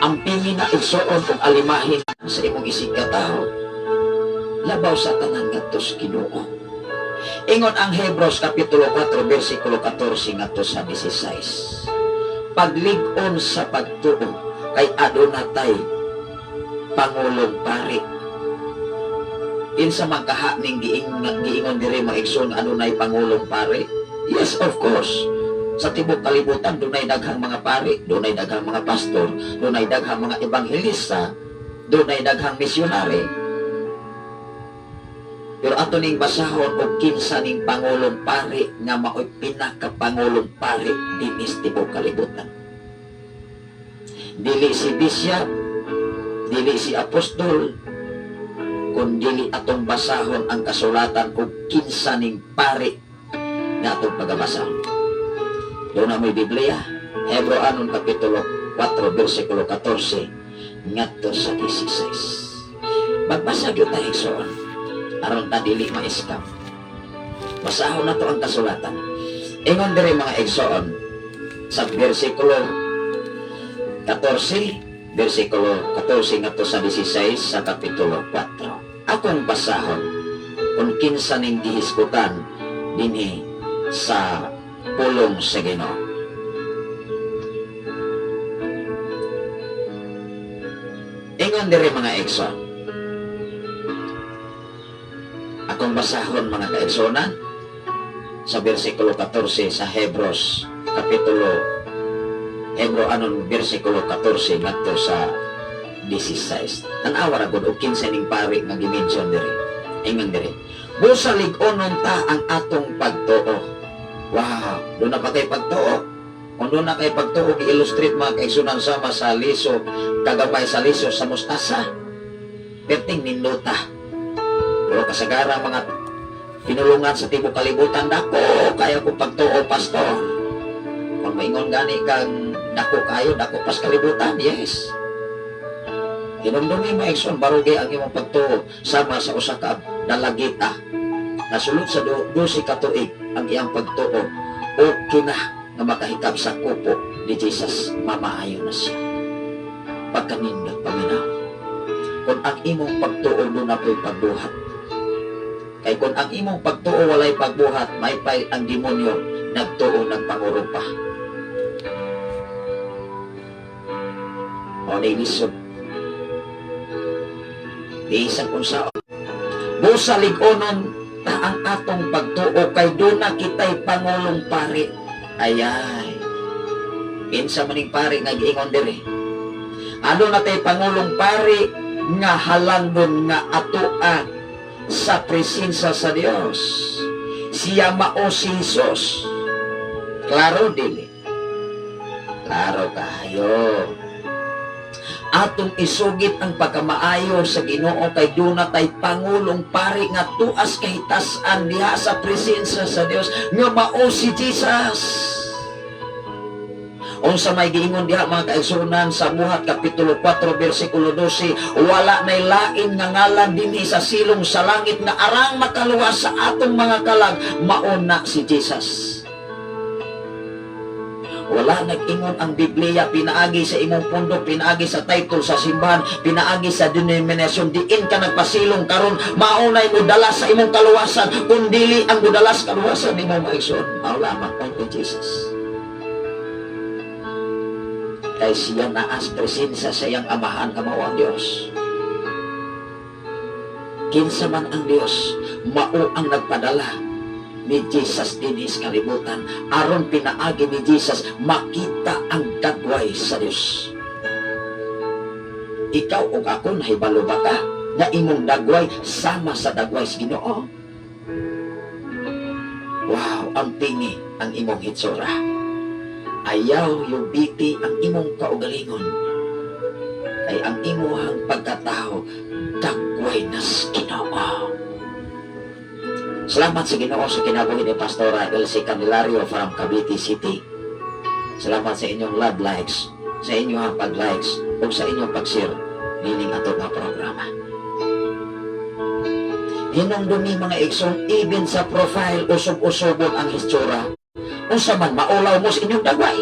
Ang pingi na igsuon ug alimahin sa imong isig katawo. Labaw sa tanan ngadto sa Ginoo. Ingon ang Hebreos kapitulo 4 bersikulo 14 ngadto sa 16. Paglig-on sa pagtuo kay aduna tay pangulong pari. Kinsa man kaha ning giingon diri mga igsoon adunay pangulong pari? Yes, of course. Sa tibok kalibutan dunay daghang mga pari, dunay daghang mga pastor, dunay daghang mga ebanghelista, dunay daghang misyonary. Pero ato ning basahon og kinsa ning pangulong pari nga mao'y pinakapangulong pari dinhi sa tibok kalibutan. Dili si bishop, dili si apostol, kun dili atong basahon ang kasulatan og kinsa ning pari nga atong pagabasa. Doon na may Biblia, Hebreo anon kapitulo 4 bersikulo 14 ngadto sa 16. Magbasa gyud ta, igsoon, aron ta dili ma-scam. Basahon na to ang kasulatan. Ingon diri, mga igsoon, sa bersikulo 14, bersikulo 14 ngadto sa 16 sa kapitulo 4. Akong basahon kung kinsa ning gihisgutan dinhi sa pulong sa Ginoo. Ingon diri, mga igsoon. Akong basahon, mga kaigsonan, sa bersikulo 14 sa Hebreos kapitulo Hebreo anon bersikulo 14 ngadto sa 16. Tan-awa ra gud og kinsa ning pari nga gi-mention diri. Ingon diri. Busa lig-onon ta ang atong pagtuo. Wow, duna pa kay pagtuo. Kung duna kay pagtuo, gi-illustrate, mga kaigsunan, sama sa liso, kagamay sa liso sa mustasa. Perting nindota. Pero kasagaran mga pinulungan sa tibok kalibutan, "Dako kayo kong pagtuo, pastor." Kung maingon gani kang dako kayo, dako pas kalibutan, yes. Hinumdumi mo, igsoon, barugi ang imong pagtuo sama sa usa ka dalagita. Nasulod sa 12 ka tuig ang iyang pagtuo, okay na nga makahikap sa kupo ni Jesus, mamaayo na siya. Pagkanindot paminaw. Kung ang imong pagtuo duna po'y pagbuhat. Kay kung ang imong pagtuo walay pagbuhat, may pay ang demonyo, nagtuo nagpanguro pa. O lisod. Di isang kung sao. Busa lig-onon ta ang atong pagtuo kay duna kitay pangulong pari. Ayay. Kinsa maning pari nga giingon diri? Ano na tay pangulong pari nga halangdon nga atoa sa presensya sa Dios? Siya mao si Jesus. Klaro dili? Klaro kayo. Atong isugit ang pagkamaayo sa Ginoo kay duna tay pangulong pari nga tuas kahitasan diha sa presensya sa Dios nga mao si Jesus. Unsa may giingon diha, mga kaigsuonan, sa Buhat kapitulo 4 bersikulo 12, wala nay lain nga ngalan dinhi sa silong sa langit nga arang makaluwas sa atong mga kalag, mao na si Jesus. Wala nag-ingon ang Biblia pinaagi sa imong pundo, pinaagi sa title sa simbahan, pinaagi sa denominasyon. Diin ka nagpasilong karon, maunay mo dala sa imong kaluwasan, kung dili ang modala sa kaluwasan nimo, mga igsoon, mao lamang kay Jesus. Kay siya naas presensya sa iyang amahan nga mao ang Dios. Kinsa man ang Dios, mao ang nagpadala ni Jesus dinhi sa kalibutan aron pinaagi ni Jesus makita ang dagway sa Dios. Ikaw ug ako, nahibalo ba ka nga imong dagway sama sa dagway sa Ginoo? Wow. ampingi ang imong hitsura. Ayaw yubiti ang imong kaugalingon. Kay ang imuhang pagkatao dagway nas Ginoo. Salamat sa Ginoo sa kinabuhi ni Pastora Elsie Candelario from Cavite City. Salamat sa inyong love likes, sa inyong pag-likes, ug sa inyong pag-share nining ato nga programa. Hinumdumi, mga igsoon, even sa profile, usob-usobon ang hitsura. Unsa man, maulaw mo sa inyong dagway.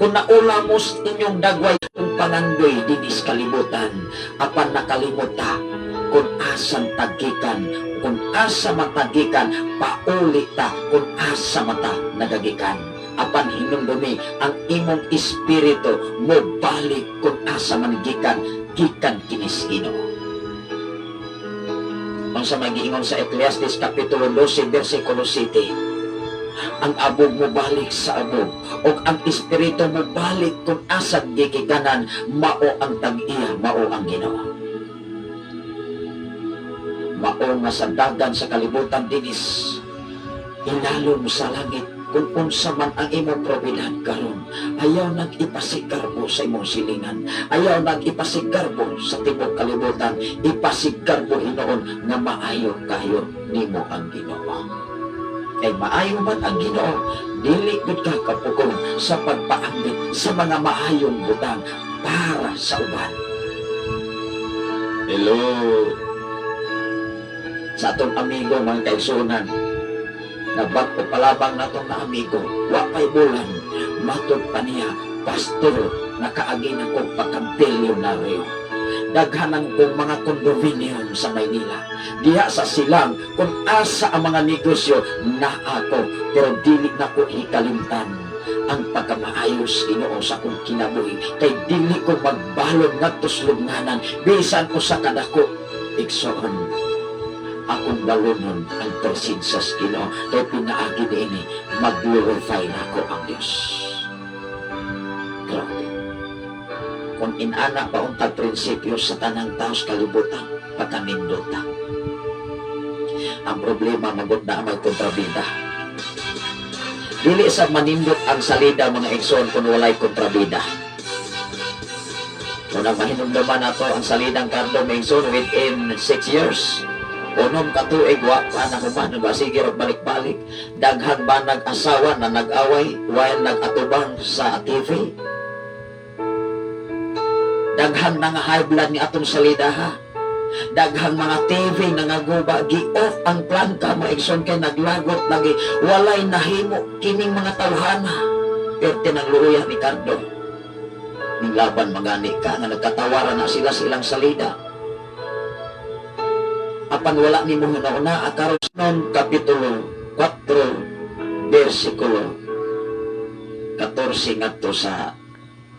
Kung naulaw mo sa inyong dagway, kung pangandoy dinis kalibutan, apan nakalimot ta, kung asan tagikan, kung asa matagikan, pauli ta kung asa mata nagagikan. Apan hinumdumi, ang imong espiritu mo balik kung asa man gikan, gikan kinis Ginoo. Ang sa magiingon sa Ecclesiastes Kapitulo 12, versikulo 7, ang abog mo balik sa abog, ug ang espiritu mo balik kung asa gigikanan, mao ang tag-iya, mao ang Ginoo. Mao nga sa dagan sa kalibutan dinis ilalom sa langit, kung unsa man ang imong propiedad karon, ayaw nang ipasigarbo sa imong silingan, ayaw nang ipasigarbo sa tibuok kalibutan. Ipasigarbo hinuon nga maayo kayo nimo ang Ginoo. Kay maayo man ang Ginoo, dili gud ka kapugong sa pagpaambit sa mga maayong butang para sa uban. Hello sa atong amigo, mga kaigsuonan, na bag-o pa lamang natong na amigo, wa pay bulan, matod pa niya, "Pastor, nakaagi na ko pagka-bilyonaryo. Daghan ang kong mga condominium sa Maynila. Diha sa silang, kung asa ang mga negosyo, na ako, pero dili na ko hikalimtan ang pagkamaayos Ginoo sa akong kinabuhi kay dili ko magbalon ngadto sa lubnganan bisan usa ka dako. Igsoon, akong balonon ang presensya sa Ginoo kay pinaagi niini mag-glorify nako ang Dios." Grabe. Kung inana pa untag prinsipyo sa tanang tao sa kalibutan, pagkanindota. Ang problema magud na may kontrabida. Dili sa manindot ang salida, mga igsoon, kung walay kontrabida. Kung ang mahinumduman nato ang salidang Cardo, mga igsoon, within 6 years, 6 ka tuig, wa pa na human, ba sige rog balik-balik. Daghan ba nag-asawa na nag-away while nag-atubang sa TV? Daghan mga high blood ni atong salida, ha. Daghang mga TV nga ngaguba, gi-off ang plangka, mga igsoon, kay naglagot lagi, walay nahimo kining mga tawhana. Perte ng luya ni Cardo. Ning laban magani ka nga nagkatawaran na sila sa ilang salida. Apan wala nimo hunahuna karon non Kapitulo 4 versikulo 14 ngadto sa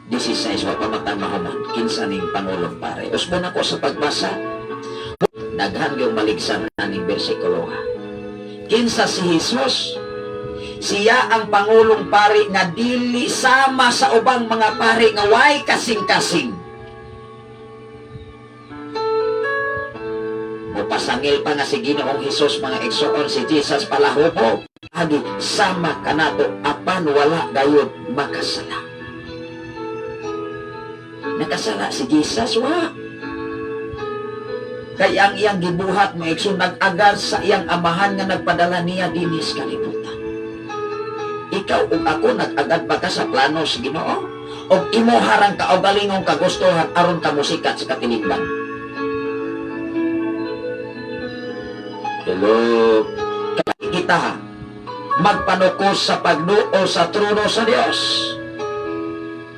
16, wa pa matang mahuman kinsa ning pangulong pare. Usbon ako sa pagbasa. Daghan yung maligsan aning bersikulo, ha. Kinsa si Jesus? Siya ang pangulong pari nga dili sama sa ubang mga pari nga way kasing-kasing. Mupasangil pa nga si Ginoong Hesus, mga igsoon, si Jesus palahubog. Agi sama kanato apan wala gayud makasala. Nakasala si Jesus? Wa. Kay ang iyang gibuhat, mga igsoon, nag-agad sa iyang amahan nga nagpadala niya dinis kalibutan. Ikaw ug ako, nag-agad ba ka sa plano sa Ginoo? O imo harang kaugalingong kagustuhan aron ka musikat sa katilingban? Hello. Kita magpanukos sa pagduo sa trono sa Dios.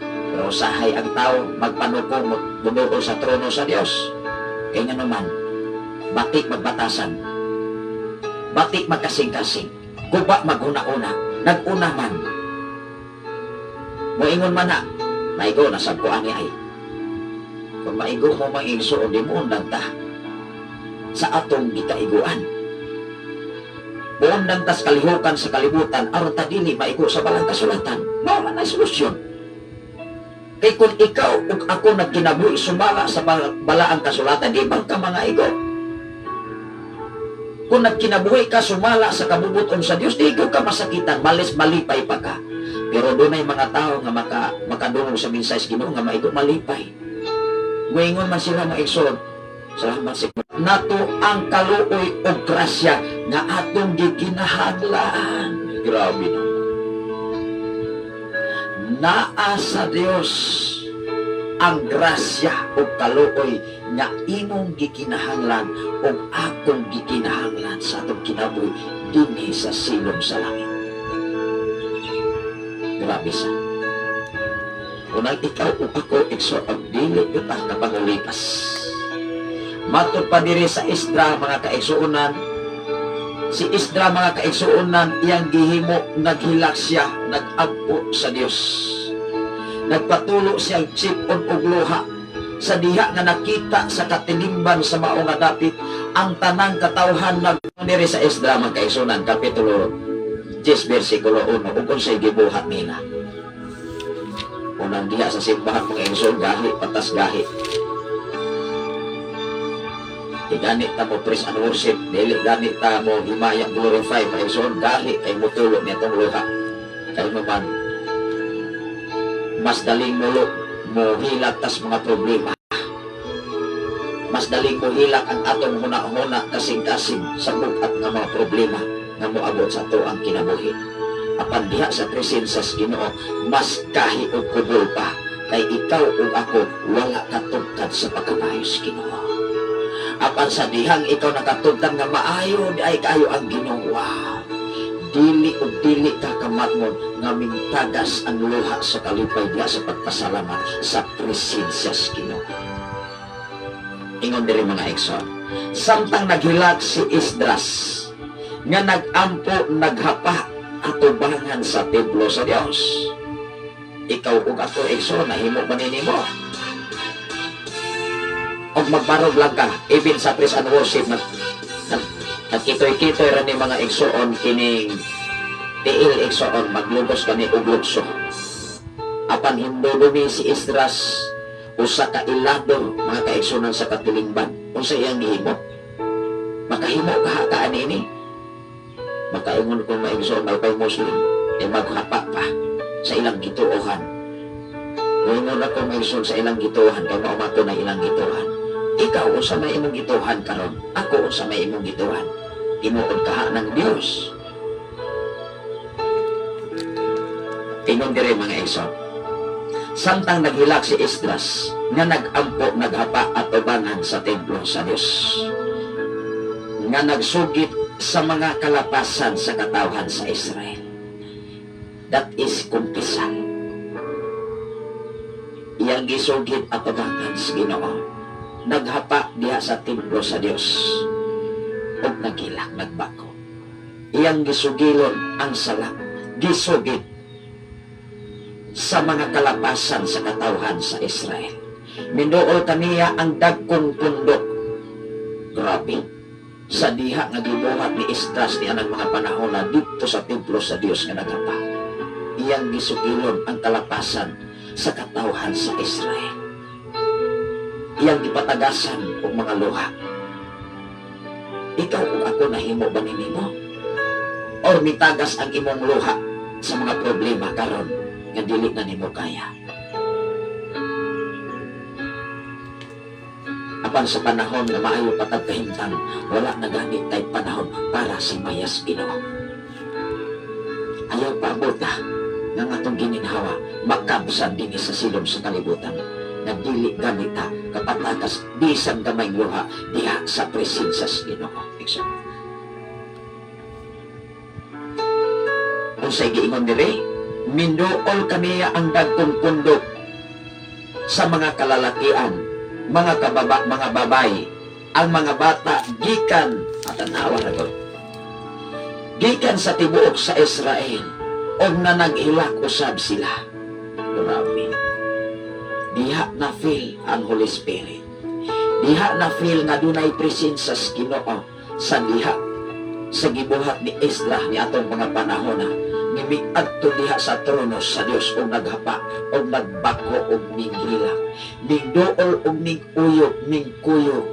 Pero usahay ang tao magpanuko magduo sa trono sa Dios. Kaya nga naman, batik magbatasan, batik magkasing-kasing, guba maghuna-una, nag-una man. Moingon man na, maigo na sab ko ani ay. Kung maigo mo, mga igsoon, di mo undang ta sa atong gikaiguan. Buundang tas kalihukan sa kalibutan aron ta dili maigo sa balang kasulatan. Mao man ang solusyon. Kay kung ikaw ug ako nagkinabuhi sumala sa balaang kasulatan, di bang ka mga igo? Kung nagkinabuhi ka sumala sa kabubuton sa Dios, di ka masakitan, malis malipay pa ka. Pero dunay mga tao nga makadungog sa mensahe sa Ginoo nga maigo malipay. Muingon man sila, mga igsoon, salamat sa nato ang kaluoy og grasya nga atong gikinahanglan. Grabe naman. Naa sa Dios ang grasya o kaluoy nga imong gikinahanglan o akong gikinahanglan sa atong kinabuhi dinhi sa silong sa langit. Grabe sa. Unang ikaw o ako, igsoon, dili kita kapangulipas. Matod pa diri sa Isdra, mga kaigsuonan, si Isdra, mga kaigsuonan, iyang gihimo, naghilak siya, nag-ampo sa Dios. Nagpatulo siya chip-on og luha sa diha nga nakita sa katilingban sa mao nga dapit ang tanang katawhan nag diri sa Isdra, mga kaigsuonan, kapitulo 10 versikulo 1, ug unsay gibuhat nila. Unang diha sa simbahan, mga igsoon, gahi patas gahi. Di gani ta mo praise and worship, dili gani ta mo himaya, glorify, mga igsoon, gahi kay mutulo nitong luha. Kay man mas daling mulo mo hilak tas mga problema. Mas daling mo hilak ang atong huna-huna, kasing-kasing sa bugat nga mga problema nga moabot sa ato ang kinabuhi. Apan diha sa presensya sa Ginoo, mas kahi og kubol pa kay ikaw ug ako wala katugkad sa pagkamayo sa Ginoo. Apan sa dihang ikaw nakatugkad nga maayo di ay kaayo ang Ginoo, wow. Dili ug dili ka kamatngon nga mingtagas ang luha sa kalipay diha sa pagpasalamat sa presensya sa Ginoo. Ingon diri, mga igsoon, samtang naghilak si Esdras nga nag-ampo, naghapa atubangan sa templo sa Dios. Ikaw ug ako, igsoon, nahimo ba nimo? Og magbarog lang ka, even sa praise and worship, nagkitoy-kitoy ra ni, mga igsoon, kining tiil, igsoon, maglugos kani og lukso. Apan hindudumi si Esdras, usa ka ilado, mga kaigsunan, sa katilingban. Unsa iyang gihimo? Makahimo ka kaan ini? Makaingon ko, mga igsoon, may pay Muslim, eh maghapa pa sa ilang gituohan. Muingon ako, mga igsoon, sa ilang gituohan, kay mao man to na ilang gituohan. Ikaw, unsa may imong gituohan karon? Ako, unsa may imong gituohan? Tinuod kaha ng Dios. Ingon dire, mga igsoon. Samtang naghilak si Esdras nga nag-ampo, naghapa atubangan sa templo sa Dios, nga nagsugit sa mga kalapasan sa katawhan sa Israel. That is kumpisal. Iyang gisugit atubangan sa Ginoo. Naghapa diha sa templo sa Dios. Ug naghilak, nagbako. Iyang gisugilon ang sala. Gisugit sa mga kalapasan sa katawhan sa Israel. Minduol kaniya ang dagkong pundok. Grabe. Sa diha nga gibuhat ni Esdras ni anang mga panahon na dito sa templo sa Dios nga nagapa. Iyang gisugilon ang kalapasan sa katawhan sa Israel. Iyang gipatagasan og mga luha. Ikaw ug ako, nahimo ba ni nimo? Or mitagas ang imong luha sa mga problema karon nga dili na nimo kaya? Apan sa panahon nga maayo pa tag kahimtang, wala na gani tay panahon para sa mayas Ginoo. Ayaw paabot nga atong gininhawa makabsan dinhi sa silom sa kalibutan nga dili gani ta kapatakas bisan gamay luha diha sa presensya sa Ginoo. Igsoon. Unsay giingon dire? Minduol kaniya ang dagkong pundok sa mga kalalakian, mga kababa, mga babae, ang mga bata gikan at tanawa na ko. Gikan sa tibuok sa Israel og na naghilak usab sila. Grabe. Diha na feel ang Holy Spirit. Diha na feel nga dunay presensya sa Ginoo sa diha sa gibuhat ni Ezra ni atong mga panahon na ngimiadto diha sa trono sa Dios og naghapa og nagbako og minghilak, mingduol og minguyog, mingkuyog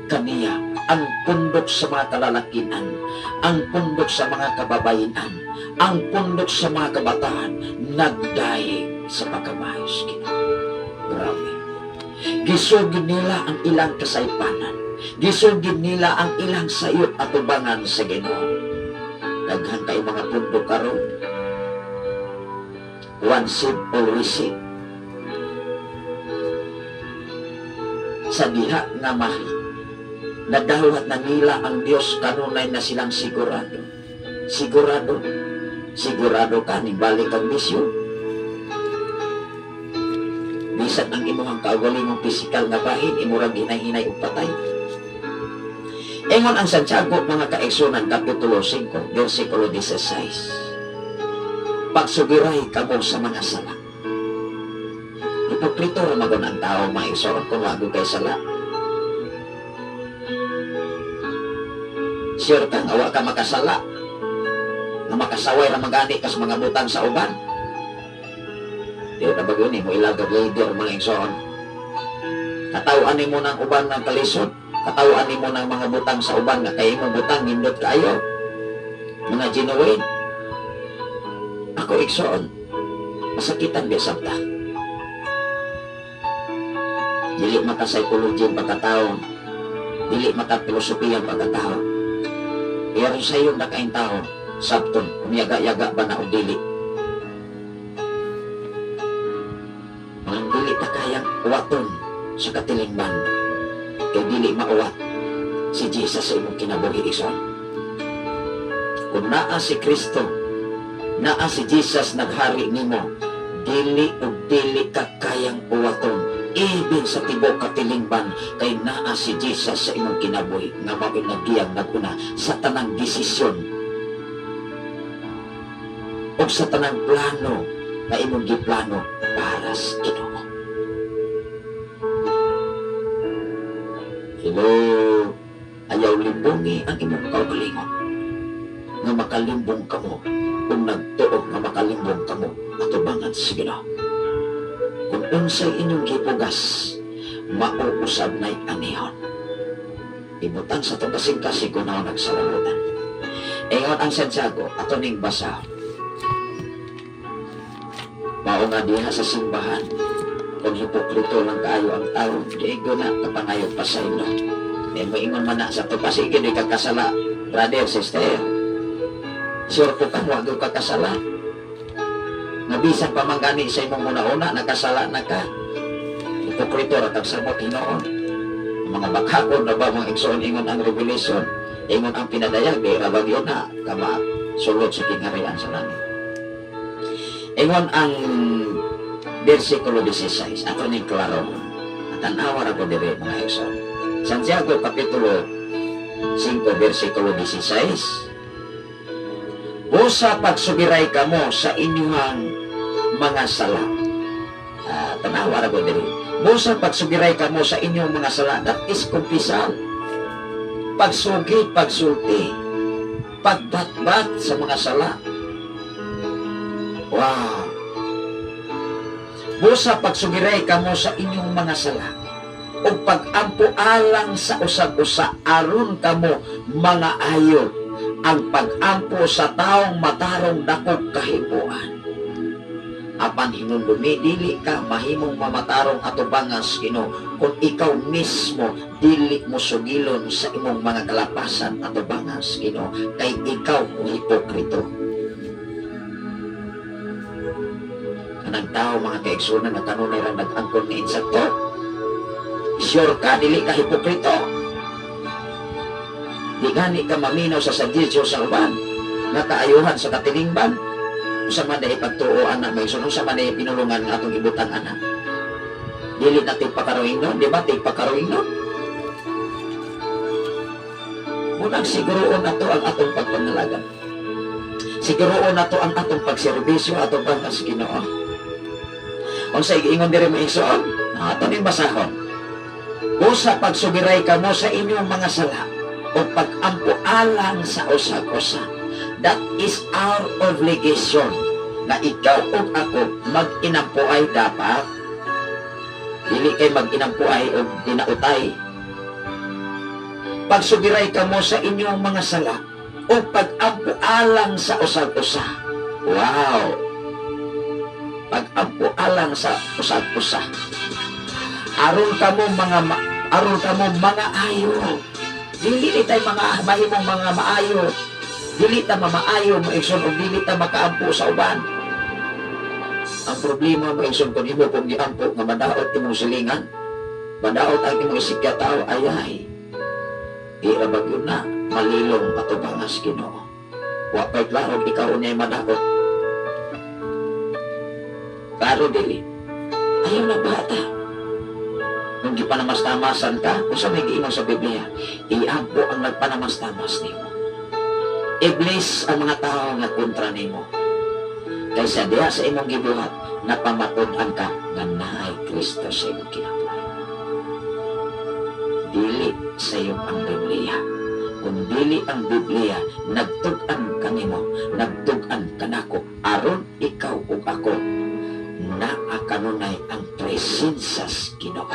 kaniya. Ang pundok sa mga kalalakian, ang pundok sa mga kababayenan, ang pundok sa mga kabataan, nagdayeg sa pagkamaayo sa Ginoo. Grabe. Gisugid nila ang ilang kasaypanan. Gisugid nila ang ilang sayop atubangan sa Ginoo. Daghan kay mga pundok karon. Once saved, always saved. Sa diha nga nadawat na nila ang Dios, kanunay na silang sigurado. Sigurado. Sigurado ka, nibalik ang bisyo. Bisan ang imong kaugalingong pisikal nga bahin, imurang hinay-hinay ug patay. Ingon ang Santiago, mga kaigsunan, Kapitulo 5, versikulo 16. "Pagsugiray kamo sa mga sala." Hipokrito ra magon ang tao, mga igsoon, kung wa kay sala. Sure kang awa ka makasala. Nga makasaway ra magani kas mga butang sa uban. Di na ba yun eh, mo ilagab leader, mga igsoon. Katawaan nimo ng uban ng kalisod. Katawaan nimo ng mga butang sa uban nga kay imong butang nindot kaayo. Mga genuine. Ako, igsoon, masakitan biya sabta. Dili maka psychology ang pagkatao. Dili maka filosofiya ang pagkatao. Pero sa iyo nakaing tao, sabton, kung yaga-yaga ba na o dili. Mga dili ta kayang uwaton sa katilingban. Kay dili mauwat si Jesus sa imong kinabuhi, igsoon. Kung naa si Kristo, naa si Jesus naghari nimo, dili o dili ka kayang uwaton even sa tibok katilingban kay naa si Jesus sa imong kinabuhi nga mao'y nagiyang naguna sa tanang desisyon o sa tanang plano na imong giplano para sa Ginoo. Hello, ayaw limbongi ang imong kaugalingon nga makalimbong kamo kung nagtuo nga makalimbong kamo atubangan sa Ginoo. Kung unsay inyong gipugas, mauusab na'y anihon. Ibutan sa itong kasing-kasing kung naon nagsalamutan. Ingon ang Santiago, ato ning basa. Mao nga diha sa simbahan, kung hipokrito lang kaayo ang tao, di ko na kapangayo pa sa inyo. Di mo ingon man na sa ito, pasige di ka kasala, brother, sister. Sure po kang wag ka kasala. Nabisan pa man gani sa imong una-una, nakasala na ka. Hipokrito ra kag samot hinuon. Mga bakakon na ba, mga igsoon, ingon ang Revelation, ingon ang pinadayag, di ra yun na kama sulod sa kingharian sa langit. Ingon ang versikulo 16, ato ning klaro. Tanawa ra ko diri, mga igsoon. Santiago Kapitulo 5 versikulo 16. "Busa pagsugiray kamo sa inyong mga sala." Tanawa ra ko diri. "Busa pagsugiray kamo sa inyong mga sala," that is kumpisal. Pagsugid, pagsulti, pagbatbat sa mga sala. Wow. "Busa pagsugiray kamo sa inyong mga sala o pag-ampo alang sa usag-usa aron kamo mga ayo. Ang pag-ampo sa taong matarong dakog kahipuan." Apan hinumdumi, dili ka mahimong mamatarong atubangas Ginoo kung ikaw mismo dili mo sugilon sa imong mga kalapasan atubangas Ginoo, kay ikaw hipokrito. Kanang tao, mga kaigsunan, na kanunay ra nag-angkon ni insakto. Sure ka dili ka hipokrito? Di gani ka maminaw sa sadisyo sa uban nga kaayuhan sa katilingban. Usa man dahil pagtuo ana, may sunod sa man dahil pinulungan nga atong ibutang ana. Dili na tigpakaroing nun, di ba? Tigpakaroing nun. Munang siguroon na to ang atong pagpangalagan. Siguroon na to ang atong pagserbisyo atong pangkas Ginoo. Unsa iingon diri, mga igsoon? Ato ning basahon. "Busa pagsugiray kamo sa inyong mga sala o pag-ampo alang sa usag-usa." That is our obligation na ikaw ug ako mag-inampuay dapat. Dili kay mag-inampuay og dinautay. Pagsugiray kamo sa inyong mga sala o pag-ampo alang sa usag-usa. Wow! Pag-ampo alang sa usag-usa. Aron kamo mga ayo. Dili ni tay mga mahimong mga maayo. Dili ta mamaayo, mga igsoon, o dili ta makaampo sa uban. Ang problema, mga igsoon, kung imo kung giampo nga madaot imong silingan, madaot ang imong isigkatao, ayay. Di ra ba yun na malilong atubangas Ginoo? Wa pa'y klaro ikaw unya'y madaot. Klaro dili. Ayaw na bata. Kung gipanamastamasan ka, unsa may giingon sa Biblia, iampo ang nagpanamastamas nimo. I-bless ang mga tao nga kontra nimo. Kaysa diha sa imong gibuhat, napamatud-an ka nga naay Kristo sa imong kinabuhi. Dili sayop ang Biblia. Kung dili ang Biblia, nagtug-an kanimo, nagtug-an kanako, aron ikaw ug ako, naa kanunay ang presensya sa Ginoo.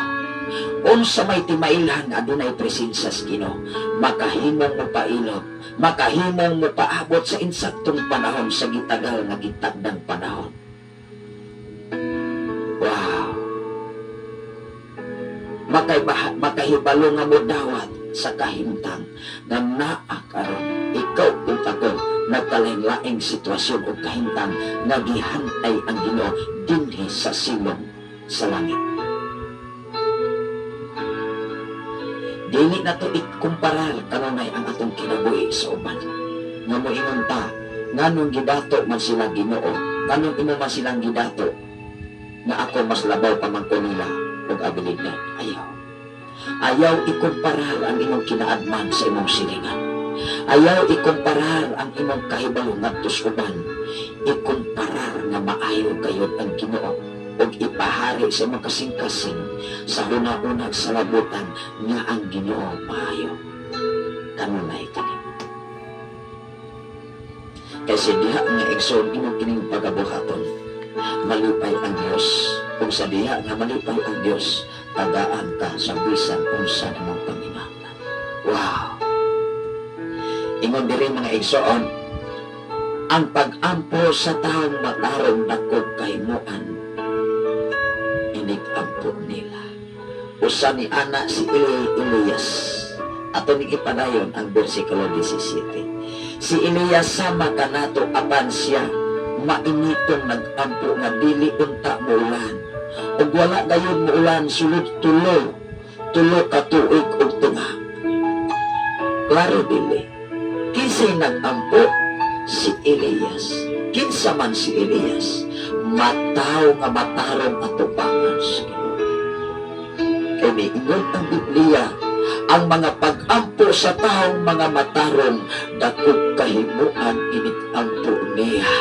Unsa may timailhan nga adunay presensya sa Ginoo, makahimong mo pailog, makahimong mo paabot sa insaktong panahon sa gitagal nga gitagdang panahon. Wow! Makahibalo nga modawat sa kahimtang nga naa karon ikaw ug ako nagkalain-laing sitwasyon o kahimtang nga gihantay ang Ginoo dinhi sa silong sa langit. Dili na to ikumparar kanunay ang atong kinabuhi sa uban. Nga moingon ta, nganong gidato man sila Ginoo, nganong imo man silang gidato, nga ako mas labaw pa man ko nila ug abilidad. Ayaw. Ayaw ikumparar ang imong kinaadman sa imong silingan. Ayaw ikumparar ang imong kahibalo ngadto sa uban. Ikumparar nga maayo gayud ang Ginoo ug ipahari sa imong kasing-kasing sa huna-unag sa labutan nga ang Ginoo maayo kanunay kanimo. Kasi diha nga, igsoon, imong kining pagabuhaton, malipay ang Dios. Ug sa diha nga malipay ang Dios, tagaan ka sa bisan unsa nimong panginahanglan. Wow! Ingon diri, mga igsoon, ang pag-ampo sa taong matarong dako kahimuan inig-ampo nila. Usa ni ana si Elias. Ato ning ipadayon ang bersikulo 17. Si Elias sama kanato, apan siya mainitong nag-ampo nga dili unta muulan. Ug wala gayon muulan sulod 3 ka tuig ug tunga. Klaro dili? Kinsay nag-ampo? Si Elias. Kinsa man si Elias? Mataw nga matarong atubangan sa Ginoo. Kay miingon ang Biblia, ang mga pag-ampo sa taong mga matarong dakog kahimuan inig-ampo niya.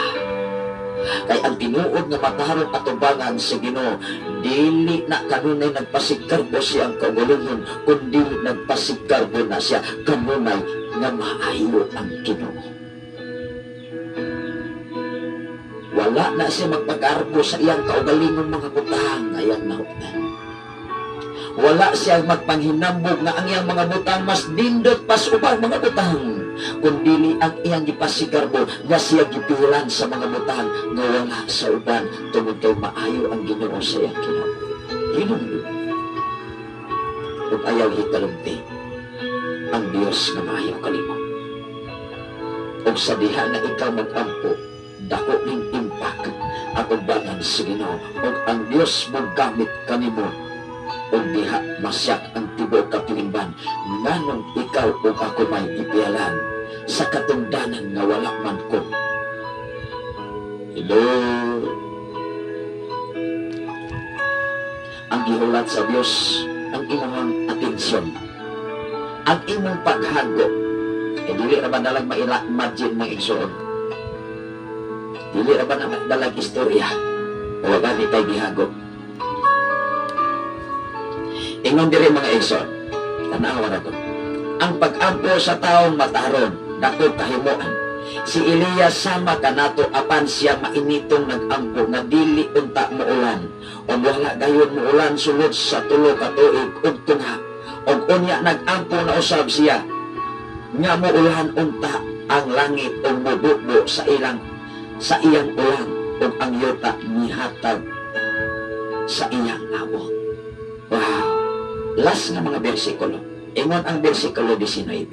Kay ang tinuod nga matarong atubangan sa Ginoo, dili na kanunay nagpasigkarbo siyang kaugalingon, kundi nagpasigkarbo na siya kanunay nga maayo ang Ginoo. Wala na siya magpag-arbo sa iyang kaugalingon mga butang nga iyang nahuptan. Wala siya magpanghinambog nga ang iyang mga butang mas nindot pas ubang mga butang, kundi ang iyang gipasigarbo nga siya gipilan sa mga butang nga wala sa uban tungod kay maayo ang Ginoo sa iyang kinabuhi. Hinumdum ug ayaw hitalumti ang Dios nga maayo kanimo. Ug sa diha nga ikaw mag-ampo, dako ning impact atubangan sa Ginoo ug ang Dios mogamit kanimo ug diha masyak ang tibuok katilingban nganong ikaw ug ako may gipialan sa katungdanan nga wala man ko. Hello. Ang gihulat sa Dios ang imong atensyon, ang imong paghago. Eh, dili ra ba dalag maila-imagine, mga igsoon? Dili ra ba na dalag istorya? O gani tay gihago. Ingon diri, mga igsoon, tanawa na to. Ang pag-ampo sa taong mataron, dako kahimuan. Si Elias sama kanato, apan siya mainitong nag-ampo nga dili unta muulan. Ug wala gayon muulan sulod sa 3 ka tuig ug tunga. Og unya nag-ampo na usab siya nga muulan unta ang langit ug mububo sa iyang ulan ug ang yuta mihatag sa iyang abot. Wow. Last nga mga bersikulo. Ingon ang bersikulo 19.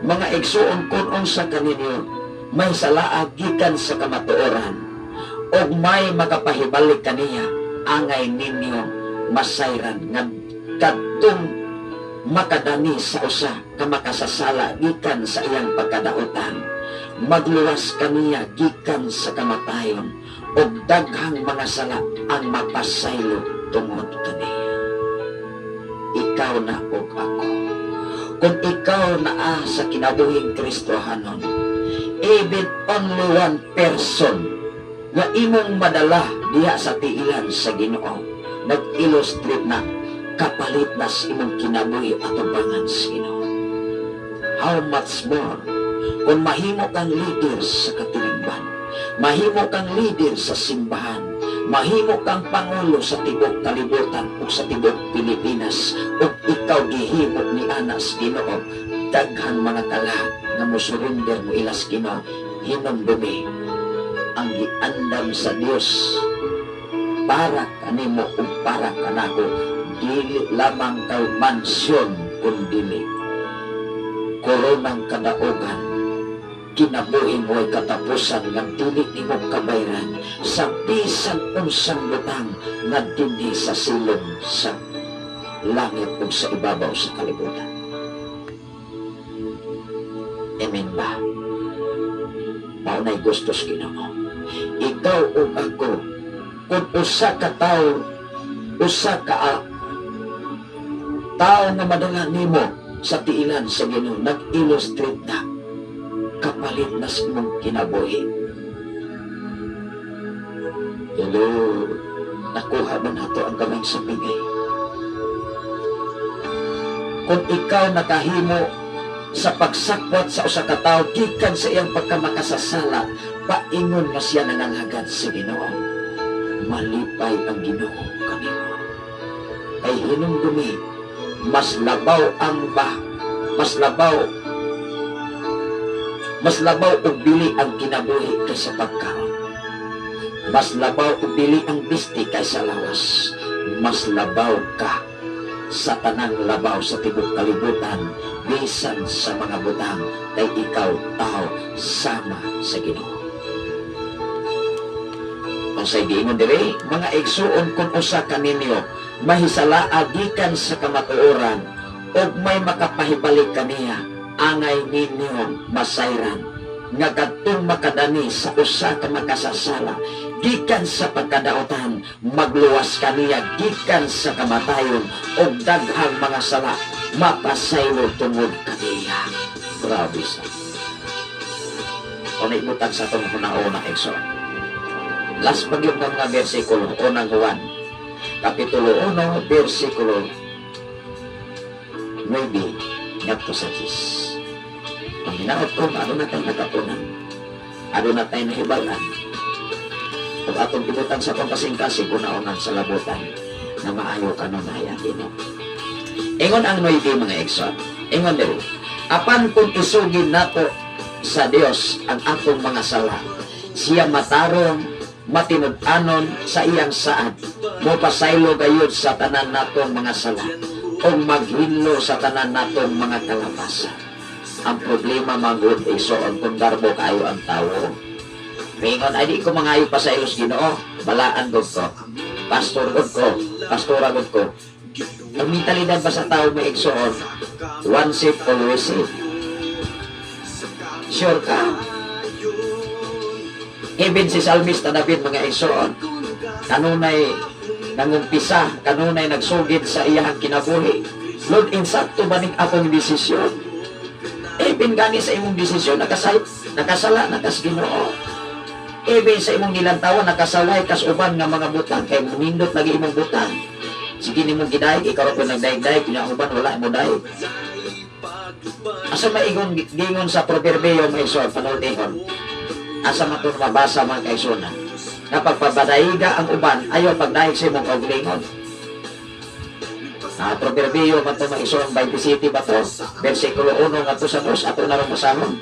"Mga igsuon, kung unsa kaninyo may salaa gikan sa kamatuoran ug may makapahibalik kaniya, angay ninyo masayran nga kadtong makadani sa usa ka makasasala gikan sa iyang pagkadautan, magluwas kaniya gikan sa kamatayon, ug daghang mga sala ang mapasaylo tungod kaniya." Ikaw na ug ako. Kung ikaw naa sa kinabuhing Kristohanon, even only one person nga imong madala diha sa tiilan sa Ginoo, nag-illustrate na kapalit na sa imong kinabuhi atubangan sa Ginoo. How much more kung mahimo kang leader sa katilingban, mahimo kang leader sa simbahan, mahimo kang pangulo sa tibok kalibutan o sa tibok Pilipinas, ug ikaw gihimo ni ana sa Ginoo, daghan mga kala nga mo surrender, mo ila sa Ginoo, hinumdumi ang giandam sa Dios para kanimo ug para kanako, dili lamang kay mansyon kundili koronang kadaugan, kinabuhi mo ay katapusan nga dili nimo kabayran sa bisan unsang butang nga dinhi sa silong sa langit ug sa ibabaw sa kalibutan. Amen ba? Mao na'y gusto sa Ginoo. Ikaw ug ako, kung usa ka tawo, usa ka tao nga madala nimo sa tiilan sa Ginoo, nag-illustrate na kapalit na sa imong kinabuhi. Hello, nakuha ba nato ang gamay sa bigay? Kung ikaw nakahimo sa pagsakwat sa usa ka tawo gikan sa iyang pagkamakasasala, paingon nga siya nangalagad sa Ginoo, malipay ang Ginoo kanimo. Kay hinumdumi, mas labaw og bili ang kinabuhi kaysa pagkaon. Mas labaw og bili ang bisti kaysa lawas. Mas labaw ka sa tanang labaw sa tibok kalibutan, bisan sa mga butang, kay ikaw tao sama sa Ginoo. Unsay giingon diri? "Mga igsuon, kung usa kaninyo mahisalaa gikan sa kamatuoran ug may makapahibalik kaniya, angay ninyo masayran nga kadtong makadani sa usa ka makasasala gikan sa pagkadautan, magluwas kaniya gikan sa kamatayon, ug daghang mga sala mapasaylo tungod kaniya." Grabe sa. O naibutang sa atong huna-una, igsoon. Last pa gyud nga bersikulo, Unang Juan, Kapitulo 1, bersikulo 9 ngadto sa 10. Ang hinaot ko, aduna tay nakatunan. Aduna tay nahibalan. Ug atong ibutang sa atong kasing-kasing una-unan sa labutan na maayo kanunay ang Ginoo. Ingon ang 9, mga igsoon. Ingon diri, "Apan kung isugid nato sa Dios ang atong mga sala, siya matarong, matinud-anon sa iyang saad, mopasaylo gayud sa tanan natong mga sala ug maghinlo sa tanan natong mga kalapasan." Ang problema manggod, igsoon, kung garbo kaayo ang tawo. Mingon, "Ay, di ko mangayo pasaylo sa Ginoo. Balaan gud ko. Pastor gud ko. Pastora gud ko." Ang mentalidad ba sa tao, mga igsoon, once safe, always safe. Sure ka? Even si Salmista David, mga igsoon, kanunay nangumpisa, kanunay nagsugid sa iyang kinabuhi, "Lord, insakto ba ning akong desisyon?" Even gani sa imong desisyon, nakasala na kas Ginoo. Even sa imong nilantawan, nakasaway kas uban nga mga butang, kay munindot lagi imong butang. Sige nimong gidayeg, ikaw ra po nagdayeg-dayeg, kanya ang uban wala mo dayeg. Asa maigon gingon sa Proverbio, mga igsoon, panultihon? Asa man ito mabasa, mga kaigsuonan? Nga pagpabadayiga ang uban, ayaw pagdayeg sa imong kaugalingon. Proverbio man to, mga igsoon, 27 ba to? Versikulo 1 ngadto sa 2, ato na ron basahon.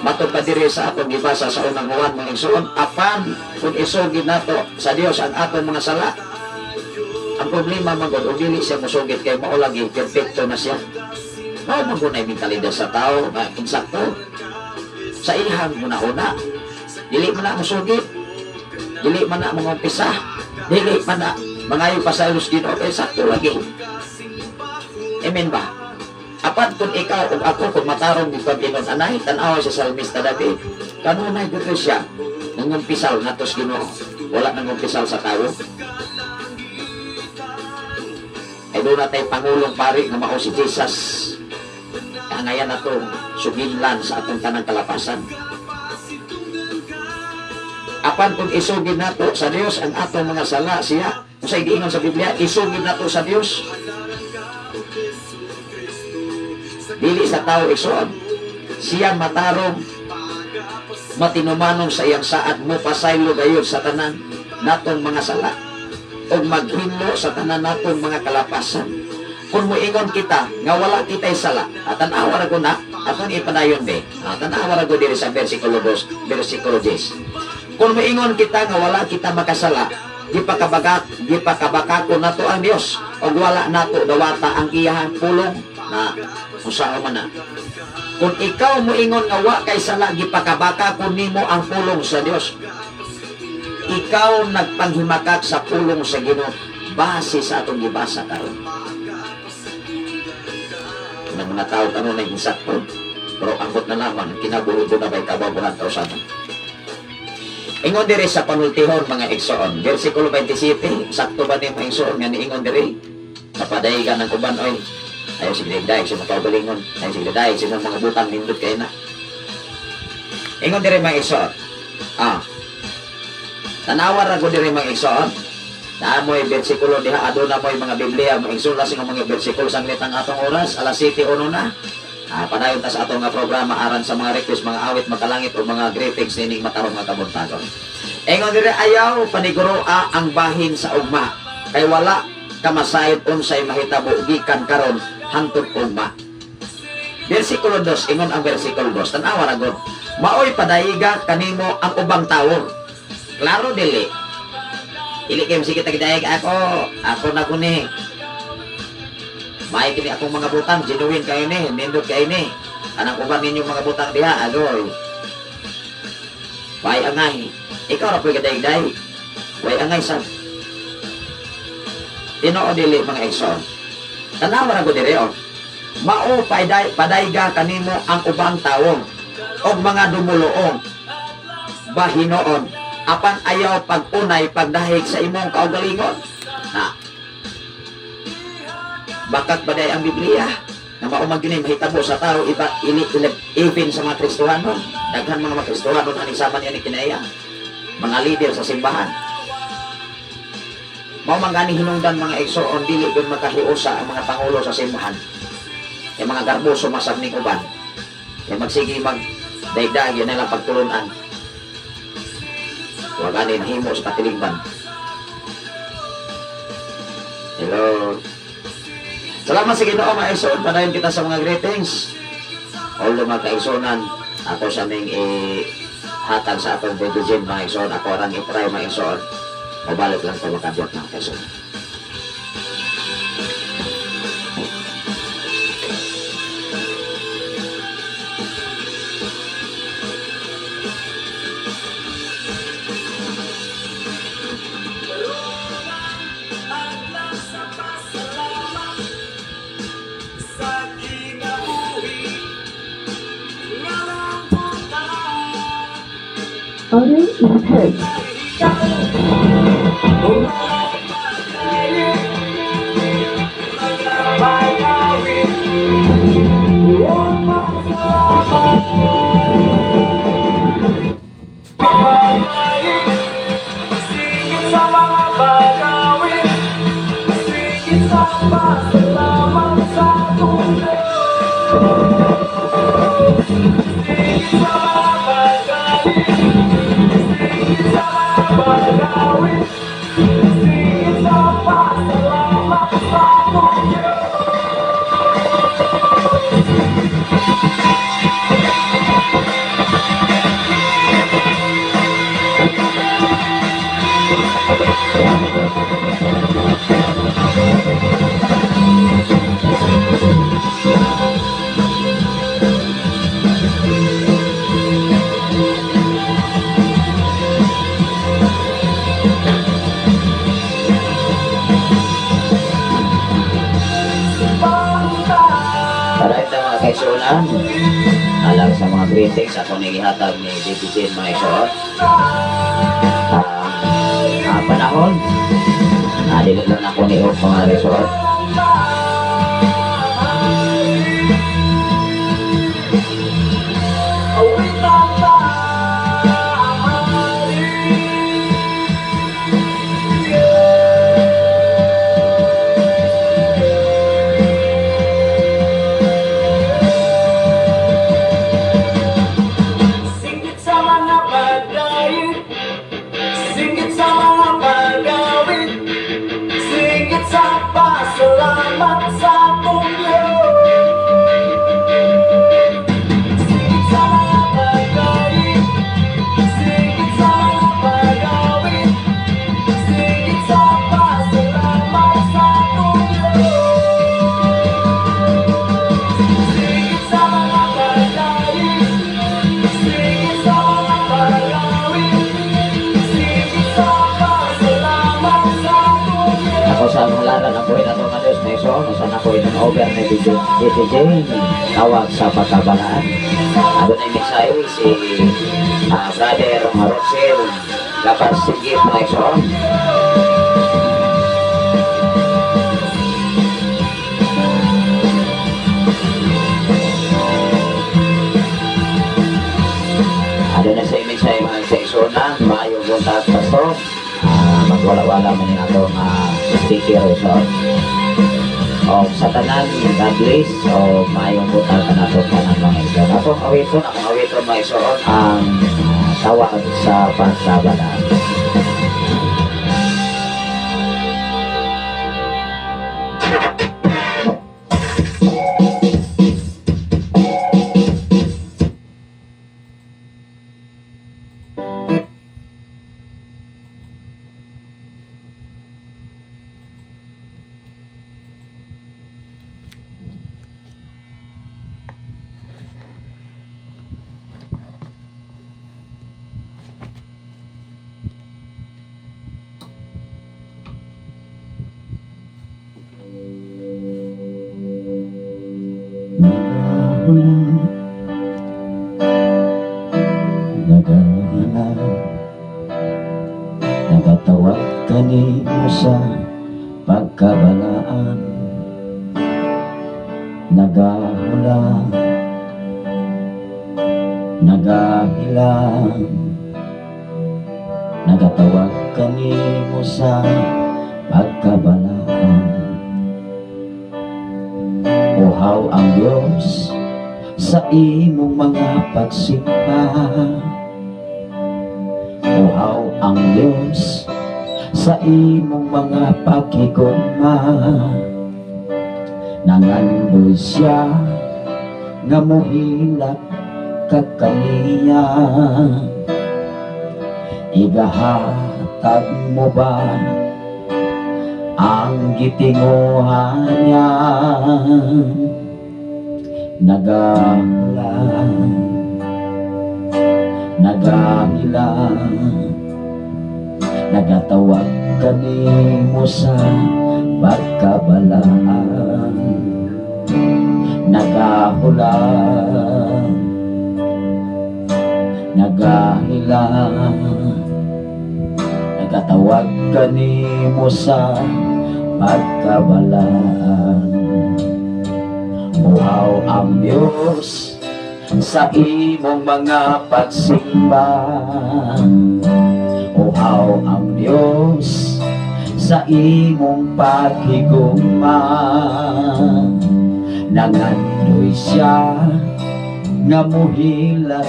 Matod pa diri sa atong gibasa sa unang Juan, mga igsoon, apan kung isugid nato sa Dios ang atong mga sala, ang problema man gud, dili siya musugid kay mao lagi perfecto na siya. Mao man gud na mentalidad sa tao nga insakto sa iyang huna-huna. Dili man na musugid, dili man na mangumpisa, dili man na mangayo pa sa Ginoo kay sakto lagi. Amen ba? Apan kung ikaw o ako kung matarong gid kag anay, tan-awa sa salmista David, kanunay gud siya nangumpisal ngadto sa Ginoo, wala nangumpisal sa tawo. Ay duna tay pangulong pari nga mao si Jesus. Kaangayan nato suginlan sa atong tanang kalapasan. Apan kung isugid nato sa Dios ang atong mga sala, siya, unsay giingon sa Biblia, isugid nato sa Dios. Dili sa tao, igsoon. Siya matarong, matinumanon sa iyang saad, mo pasaylo gayud sa tanan natong mga sala ug maghinlo sa tanan natong mga kalapasan. Kung moingon kita nga wala kita'y sala, at tan-awa ra ko na, atong ipadayon be. Tan-awa ra ko diri sa versikulo 2, versikulo 10. Kung moingon kita nga wala kita makasala, gipakabakako nato ang Dios ug wala nato dawata ang iyahang pulong na usa man na. Kung ikaw moingon nga wa kay sala, gipakabaka kun nimo ang pulong sa Dios. Ikaw nagpanghimakak sa pulong sa Ginoo base sa atong gibasa karon. Ng mga tao kanunay insakto, pero ambot na lamang kinabuhi na ba'y kababuhan kausaban. Ingon diri sa panultihon, mga igsoon, versikulo 27, sakto ba ni mga igsoon nga niingon diri? Napadaygan ng uban oy. Ayaw sige dayag sa mga kaugalingon, ayaw sige dayag sa mga butang, nindot kay na. Ingon diri, mga igsoon. Tanawa ra ko diri, mga igsoon. Naa mo'y bersikulo diha, aduna mo'y mga Biblia, mga igsoon, lasing ang mga bersikulo sanglit ang atong oras, alas 7:01 na. Padayon ta sa atong nga programa aran sa mga request, mga awit makalangit o mga greetings nining matarong nga kabuntagon. Ingon diri, ayaw paniguroa ang bahin sa ugma kay wala kamasayod unsay mahitabo gikan karon hangtod ugma. Versikulo 2, ingon ang versikulo 2, tan-awa ra gud. Maoy padaiga kanimo ang ubang tawo. Klaro dili. Dili kay sige tagdayeg ako, ako na kuni. May kini akong mga butang, genuine kayo ni, nindot kayo ni. Anang uban ninyong mga butang diha, agoy. Way angay. Ikaw ra po'y kadayeg-dayeg. Way angay sa. Tinuod dili, mga igsoon? Tanawa ra ko diri oh. Mao padayga kanimo ang ubang tawo og mga dumuluong bahinoon apan ayaw pag-unay pagdahig sa imong kaugalingon. Na. Bakat ba ang Biblia? Na mao man gyud mahitabo sa tao iba ili, ili even sa mga Kristohanon. Daghan mga Kristohanon ani sama niya ni kinaya. Mga leader sa simbahan. Mao man gani hinungdan, mga igsoon, dili gyud makahiusa ang mga pangulo sa simbahan. Kay mga garboso masab ning uban. Kay magsige mag daigdag yan lang pagtulunan. Wa gani nahimo sa katilingban. Hello. Salamat sa Ginoo, mga igsoon. Padayon kita sa mga greetings. Although mga kaigsuonan, ako sa aming hatag sa atong baby Jane, mga igsoon. Ako rang i-try, mga igsoon. Mabalik lang ko makabiyat ng kaigsoon. Adlaw sa pasalamat sa kinabuhi nga lang punta. Audio impaired. Ikaw Umay Pag-awit Pasalamat Pag-awit Singit sa mga pag-awit. Singit sa pasalamat sa atong Diyos. Singit sa mga pag-awit. Singit sa mga pag-awit. Singit sa pasalamat sa atong Alright na, mga kaigsuonan. Alang sa mga greetings ako ni gihatag ni DPJ, mga igsoon. Panahon. Dili lang ako ni og mga resort. Awit ang Singit sa mga pagkain, singit sa mga pagawin, singit sa pasalamat sa Diyos. Singit sa mga pagkain, singit sa mga pagawin, singit sa pasalamat sa Diyos. Singit sa mga pagkain, singit sa mga pagawin, singit sa pasalamat sa Diyos. Ako sa halaran ang buhay nato nga Diyos na igsoon. Usan ako in-over ni DPJ. Tawag sa pagkabalaan. Adunay mensahe si Brother Rosel Lapas Sigit, mga igsoon. Aduna sa mensahe, mga kaigsuonan, maayo buntag, pastor. Magwala-wala man yung atong sticker, so. O sa tanan, God bless o maayong buntag kanato tanan, mga igsoon. Atong awiton, akong awiton, mga igsoon, ang tawag sa pagkabalaan. Nagahula, nagahila, nagatawag kanimo sa pagkabalaan. Nagahula, nagahila, nagatawag kanimo sa pagkabalaan. Uhaw ang Diyos sa imong mga pagsimba. Uhaw ang Diyos sa imong mga pakigugma. Nangandoy siya nga muhilak ka kaniya. Igahatag mo ba ang gitinguhan niya? Nagahula, nagahila, nagatawag kanimo sa pagkabalaan. Nagahula, nagahila, nagatawag kanimo sa pagkabalaan. Uhaw ang Diyos sa imong mga pagsimba. Uhaw ang Diyos sa imong paghigugma. Nangandoy siya nga muhilat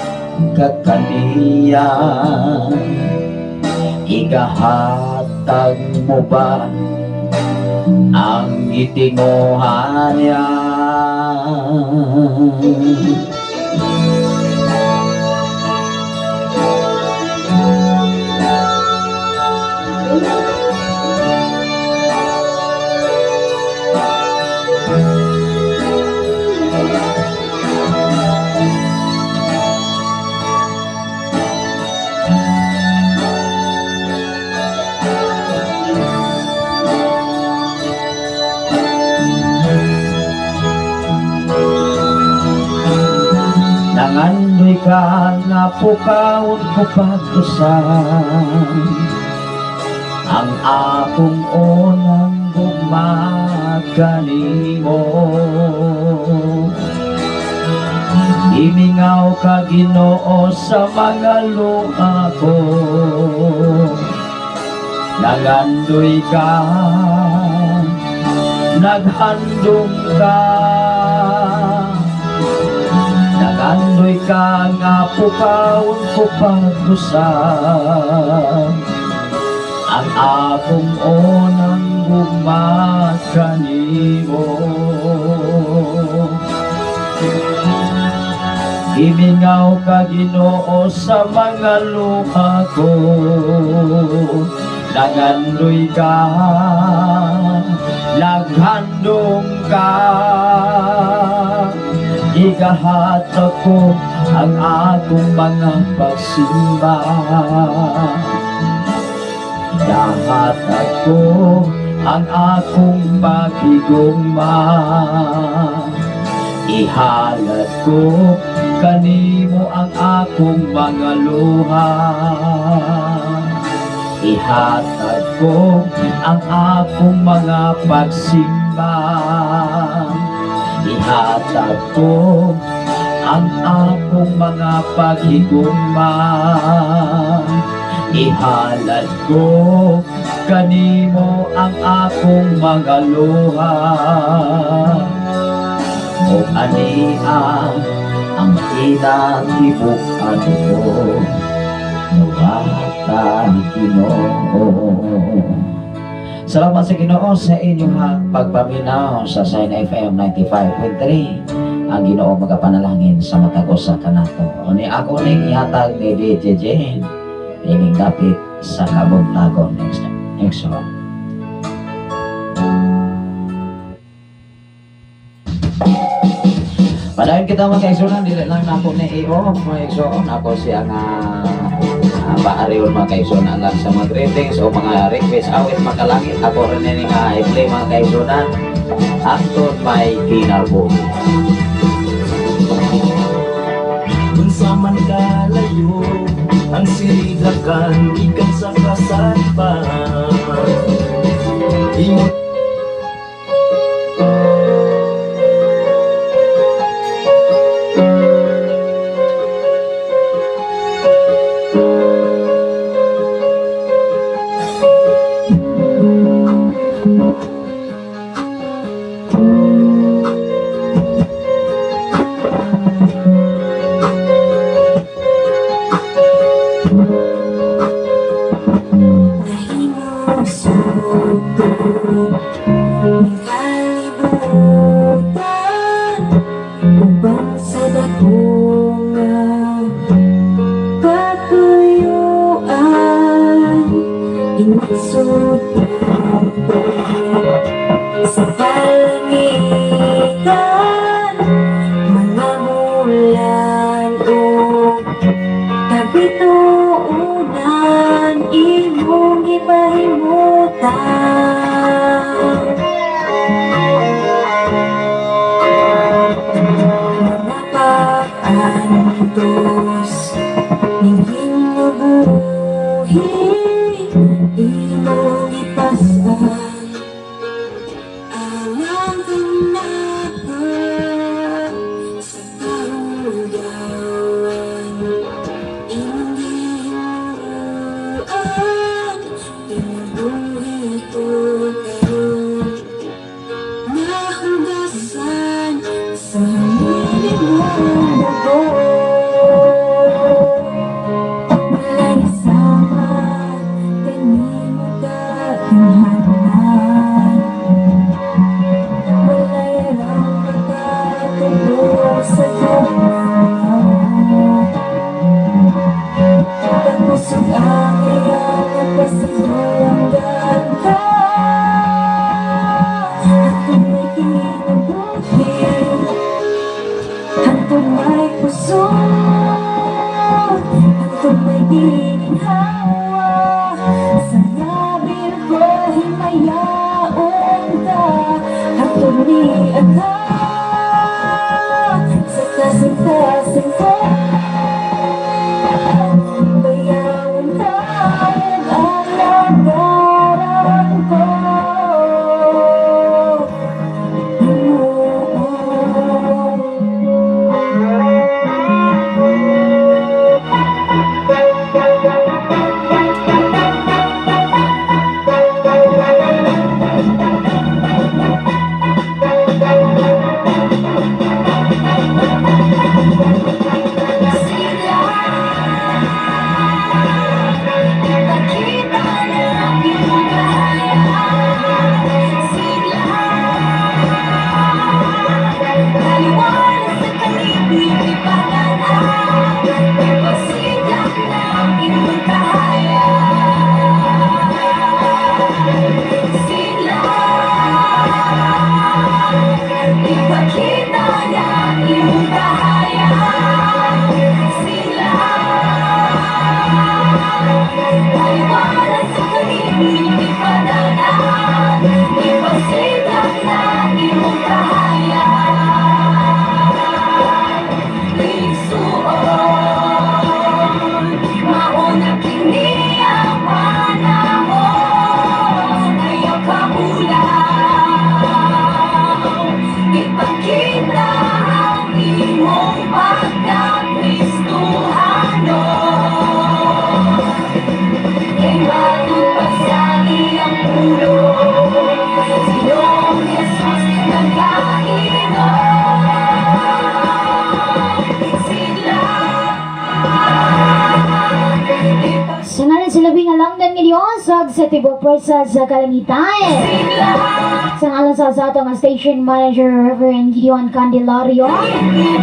ka kaniya. Igahatag mo ba ang gitinguhan niya? Nangandoy ka nga pukawon ko pag-usab ang akong unang gugma kanimo. Imingaw ka, Ginoo, sa mga luha ko. Nangandoy ka, naghandom ka. Nangandoy ka nga pukawon ko pag-usab ang akong unang gugma kanimo. Imingaw ka, Ginoo, sa mga luha ko. Nangandoy ka, naghandom ka. Igahatag ko ang akong mga pagsimba. Igahatag ko ang akong paghigugma. Ihalad ko kanimo ang akong mga luha. Ihatag ko ang akong mga pagsimba. Ihatag ko ang akong mga paghigugma. Ihalad ko kanimo ang akong mga luha. O ania ang kinatibuk-an ko, Nuwata, Ginoo. Salamat sa Ginoo sa inyong pagpaminaw sa Sign FM 95.3. Ang Ginoo magapanalangin sa matag usa kanato. O ni ako ning ihatag ni DJ Jane ining dapit sa kabuntagon next next song. Padayon kita, mga kaigsuonan, dili lang nako ni i-off, mga kaigsuon. Ako siya nga paariyon, mga kaigsuonan, lang sa mga greetings o mga request awit makalangit. Ako rin ni nga i-play, mga kaigsuonan. Hangtod may kinabuhi. Unsa man kalayo ang sidakan gikan sa kasadpan imo. Nahimong suto ng kalibutan upang sa dako nga katuyuan inisod sa kalangitan mga bulan ug kabituonan imong gipahimutan. Mga pag-antos ning kinabuhi imong gipas-an alang kanako sa kahuyawan imong gihimuan kinabuhi ko karon nahugasan sa imong dugo. Walay sama kanimo kagamhanan. Walay rang makatubo sa gugma. Kakusog ang iyang kapasidunggan ka. Hantod may kinabuhi, hantod may kusog, hantod may gininhawa. Sa ngabil ko himayaon ka, hantod ni Aga sa kasing-kasing ko. Ipanganak, ipasidlak na imong kahayag. Sidlak, ipakita na imong kahayag. Sidlak, taliwala sa kalibing ipananak, ipasidlak na imong kahayag. Igsuon, mauna kini ang panahon, ayaw kaulaw. Ipakita ang imong pagka-Kristohanon. Kay matod pa sa iyang pulong, Sinoong Jesus nagkainom. Sidlak, Sa ngalan sa labing alangdan nga Diyos, ug sa tibuok pwersa sa kalangitan. ipasidlak, Sa ngalan sa atong station manager, Reverend Gideon Candelario.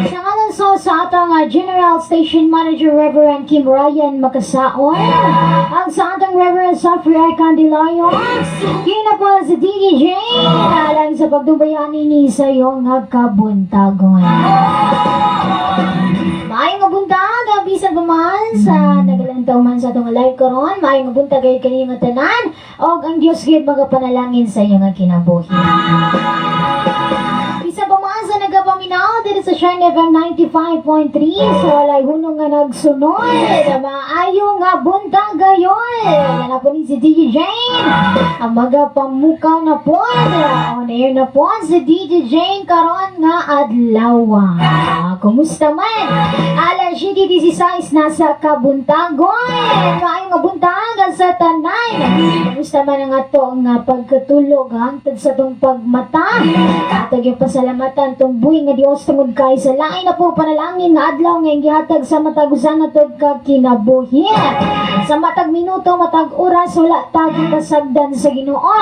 Sa ngalan sa atong General Station Manager, Reverend Kim Ryan Makasaon. Ang sa atong Reverend Safri R. Candelario. Kina po si DJ alang sa pagdubayan ni sa iyong nga kabuntagon. Maayong nga buntag, bisan pa man sa nagalantaw man sa atong live karon, maayong nga buntag kay kaniyong nga tanan og ang Dios gyud magapanalangin sa iyong nga kinabuhi. Bisan pa man sa nagapaminaw diri sa Shine FM 95.3 sa walay hunong nga nagsunod, maayo nga buntag gayon. Ana po ni si DJ Jane, ang magapamukaw na po, on air na po si DJ Jane karon nga adlaw. Kumusta man? Alas 7:16 nasa kabuntagon. Maayong nga buntag sa tanan. Kumusta man ang ato nga pagkatulog hangtod sa tong pagmata? Ato gyud pasalamatan tong buhi nga Dios tungod kay sa lain na po panalangin nga adlaw nga gihatag sa matag usa natod ka kinabuhi. Sa matag minuto, matag oras, wala tagi pasagdan sa Ginoo.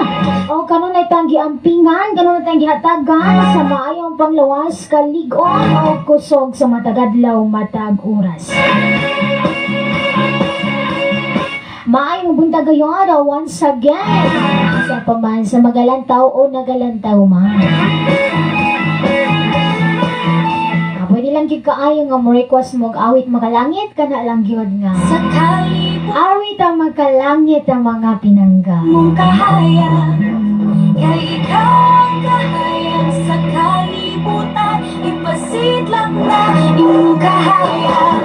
O kanunay tang giampingan, kanunay tang gihatagan sa maayong panglawas, kalig-on o kusog sa matag adlaw, matag oras. Maayong buntag gayon, once again. Sa paman sa magalantaw o nagalantaw man. Pwede lang gyud kaayo nga mo request mo og awit makalangit kana lang gyud nga. Sa kalibot Awit ang makalangit ang mga pinangga. mong kahayag, kay ikaw ang kahayag sa kalibutan, ipasidlak na imong kahayag.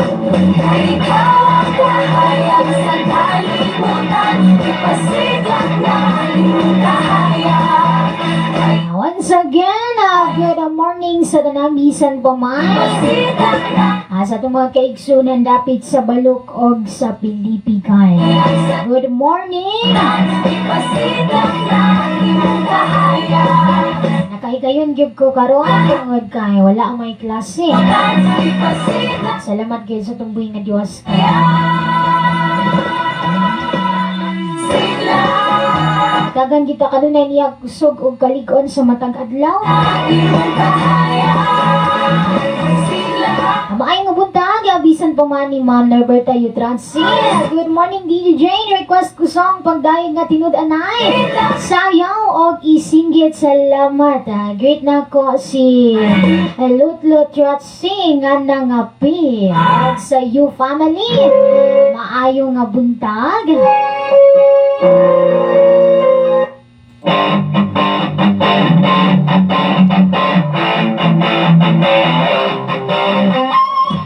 Kay ikaw ang kahayag sa kalibutan, ipasidlak na imong kahayag. Kay Once again, good morning sa tanang bisan pa man. ipasidlak na Sa itong mga kaigsunan dapit sa Balok og sa Pilipican. Good morning! Ipasidlak na imong kahayag. Nakahigayon gyud ko karon tungod kay wala may klase. Ipasidlak Salamat gyud sa tumbuhi nga Dios. Sidlak Dagan kita kanunay niya kusog og kalig-on sa matag adlaw. imong kahayag. Sidlak Maayong nga buntag, bisan pa man ni Ma'am Norberta Yutransi. Good morning, DJ Jane. Request ko song pagdayeg nga tinud-anay. Sayaw og isinggit, salamat. Great na ko si Lutlo Tratsi nga nangapi. Ug sa you family, maayo nga buntag.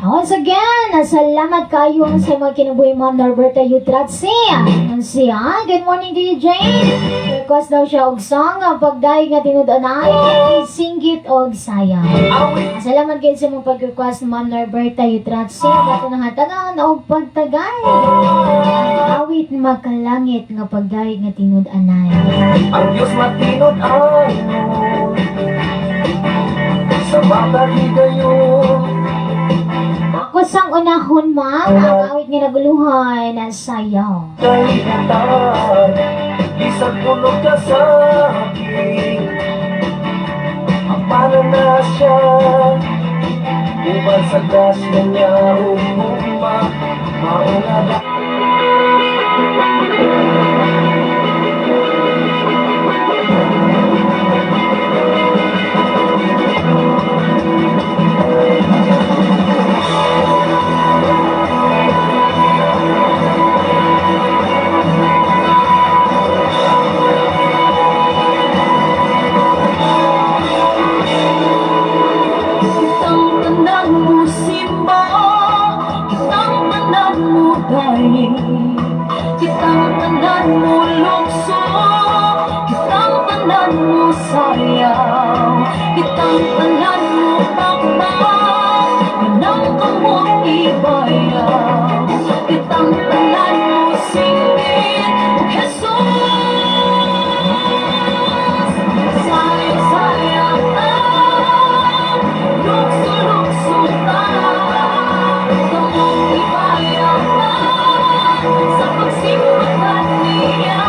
Once again, salamat kayo sa mga kinabuhi Ma'am Norberta Yutratsi. Siya, good morning to you, Jane. Request daw siya og song, ang pagdayeg nga tinud-anay, singgit og sayang. Salamat kayo sa mga pag-request Ma'am Norberta Yutratsi. Gato ng hatagan og pagtagay. Awit makalangit nga pagdayeg nga tinud-anay. Ang Diyos matinod ayon sa matag higayon. Ako sang unahon, ma'am, ang awit nga naguluhan, sayaw. Kalibutan, bisan puno ka sakit, ang para na siya uban sa Sa grasya niya ug gugma, mao nga Kitang tanan mo simba, kitang tanan mo daig, kitang tanan mo lukso, kitang tanan mo sayaw, kitang tanan mo pakpak, kanang kamot ibayaw, kitang tanan mo singit, Jesus, sayaw sayaw ta, lukso lukso ta, kamot ibayaw ta, sa pagsimba kaniya,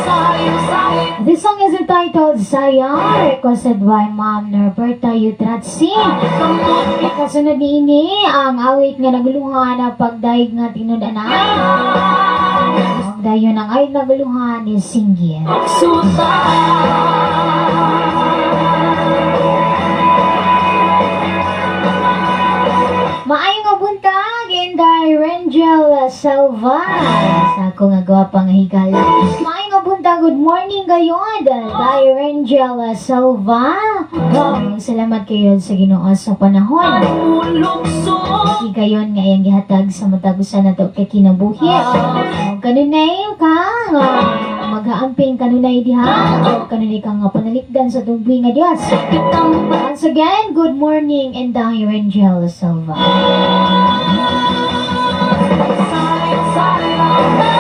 sayaw sayaw. This song is entitled Sayaw, requested by Ma'am Norberta Yutratsin. Kasunod niini ang awit nga naguluhan na pagdayeg nga tinud-anay. Dayon ang awit naguluhan ni Singgit. Suta. Maayong nga buntag, Inday Rangel Salva. Sa ako nga gwapa nga higala. Maayong nga buntag, good morning gayon, Day Rangel Salva. Salamat kayo sa Ginoo sa panahon. Lukso. Higayon nga iyang gihatag sa matag usa nato kay kinabuhi. Kanunay ka nga magaamping kanunay diha. Kanunay ka nga panalikdan sa tubig nga Dios. Once again, good morning and Inday Rangel Silva. Sayaw sayaw ta,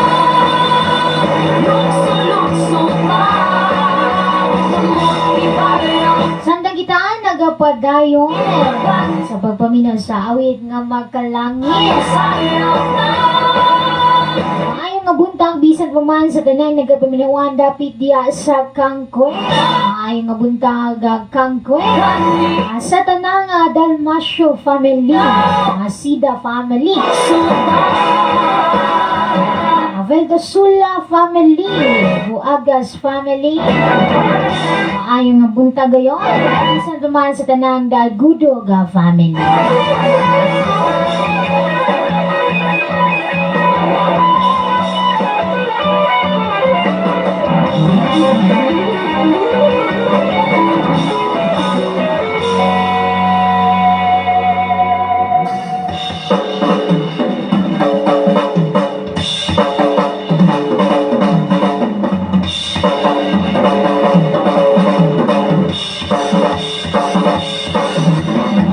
lukso lukso ta, kamot ibayaw. Samtang kita nagapadayon sa pagpaminaw sa awit nga magkalangit. Sayaw ta. Maayong nga buntag bisan pa man sa tanang nagapaminawan dapit diya sa Kangkwe. Maayong nga buntag Kangkwe. Sa tanang Dalmasio family, Sida family, Veldosula family, Buagas family. Maayong nga buntag gayon. Bisan pa man sa tanang Dagudoga family.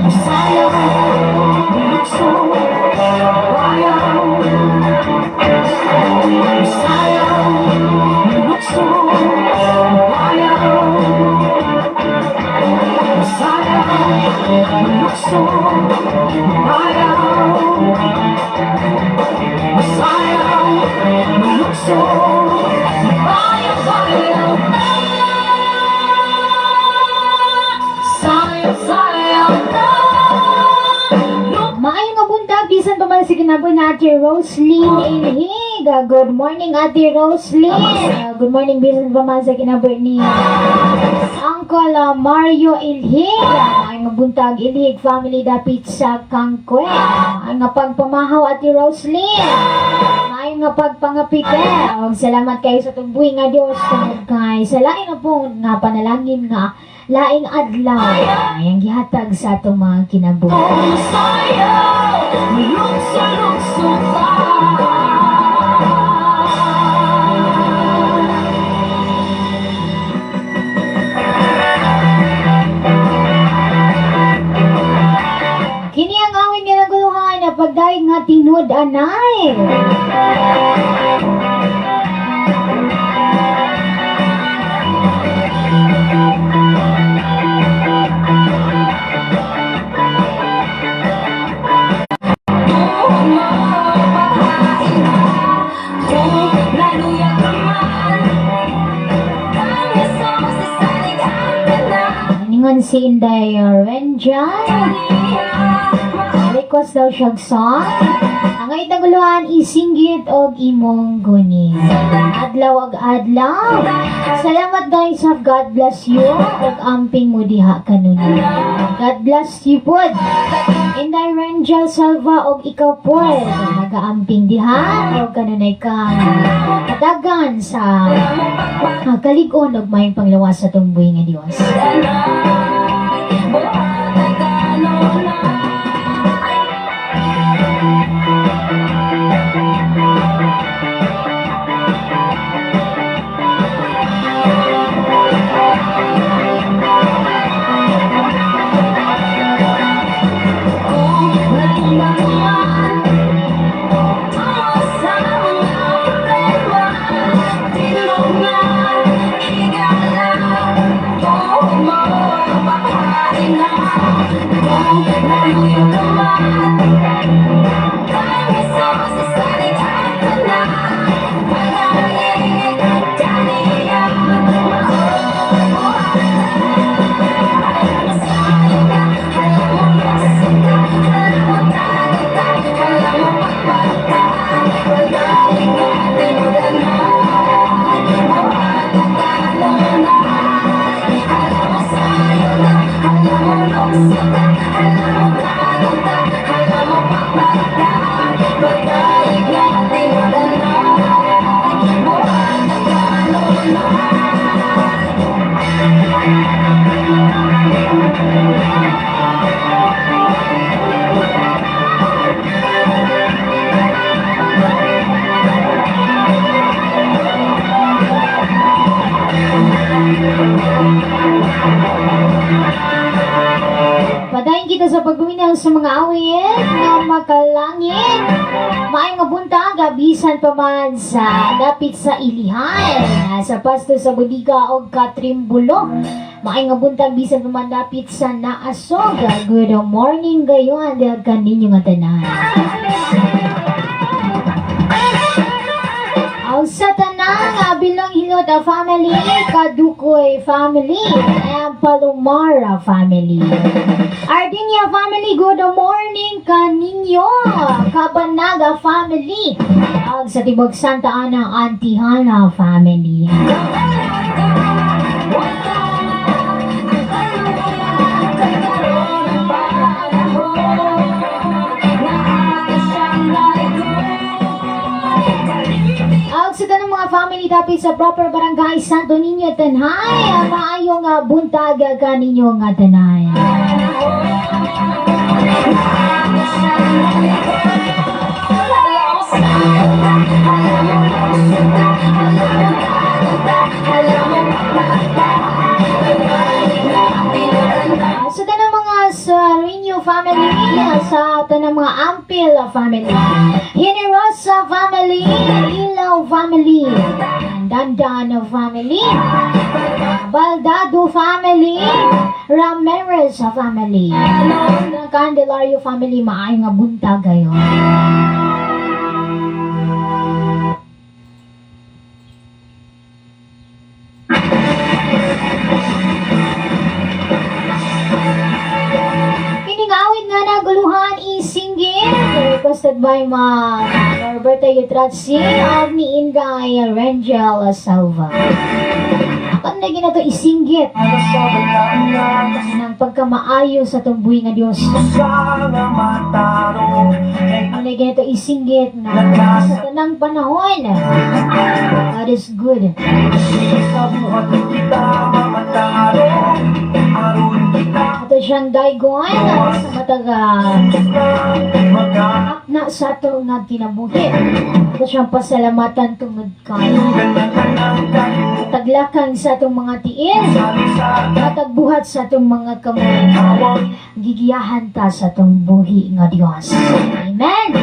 Sayaw, lukso, bayaw. Sayaw, lukso, bayaw. Sayaw, lukso, bayaw. Sayaw, lukso, bayaw, bayaw. Sayaw, sayaw ta. Maayong nga buntag, bisan pa man sa kinabuhi na Ate Roslyn Inhig. Good morning, Ate Roslyn. Good morning, bisan pa man sa kinabuhi ni Uncle Mario Ilhig. Maayong nga buntag, Ilhig family dapit sa Kangkwe. Maayong nga pagpamahaw, Ate Roslyn. Maayong nga pagpangapite. Salamat kayo sa tumbuhi nga Diyos. Tungod kay sa laing nga po nga panalangin nga laing adlaw ay ang gihatag sa atong mga kinabuhi. Sayaw, lukso, lukso ta. Kini ang awin nga naguluhan na pagdaig nga tinud anay. Ningon si Inday Renjan. Request daw siyang song. Ang ay taguluhan, isinggit og imong guni. Adlaw og adlaw. Salamat guys, have God bless you. Og amping mo diha kanunay. God bless you pod. Inday Rangel Salva og ikaw pod. Nagaamping diha og kanunay ka. Kadagan sa kalig-on og maayong panglawas sa atong buhi nga Dios. Padayon kita sa pagpaminaw sa mga awit nga makalangit. Maayong nga buntag, bisan pa man sa dapit sa Ilihan, sa pasto sa Budiga og Katrimbulo. Maayong nga buntag, bisan pa man dapit sa Naasog. Good morning gayon diha kaninyo nga tanan. Ang sa tanang Bilong Hilot family, Kadukoy family, and Palomara family. Ardinia family, good morning kaninyo. Kabanaga family. Ag sa Tibog Santa Ana, Antihana family. Ag sa tanang mga family dapit sa proper barangay Santo Niño Tanay, maayong buntag kaninyo nga tanay. Sa tanang mga sa Renew family, sa tanang mga Ampil family, Generosa family, Ilaw family, Dandan family, Baldado family, Ramirez family, Candelario family, maayong nga buntag gayon. Kining awit nga naguluhan isinggit. Requested by Ma Norberta Yutratsi of ni Inday Rangel Salva. Paano na ginato isinggit ng pagkamaayo sa atong buhi nga Dios? Ano na ginato isinggit na sa tanang panahon? God is good. Ato siyang daygon sa mataga na sa ato nga kinabuhi. Ato siyang pasalamatan tungod kay taglakan sa atong mga tiil, matagbuhat sa atong mga kamay, gigiyahan ta sa atong buhi nga Dios. Amen.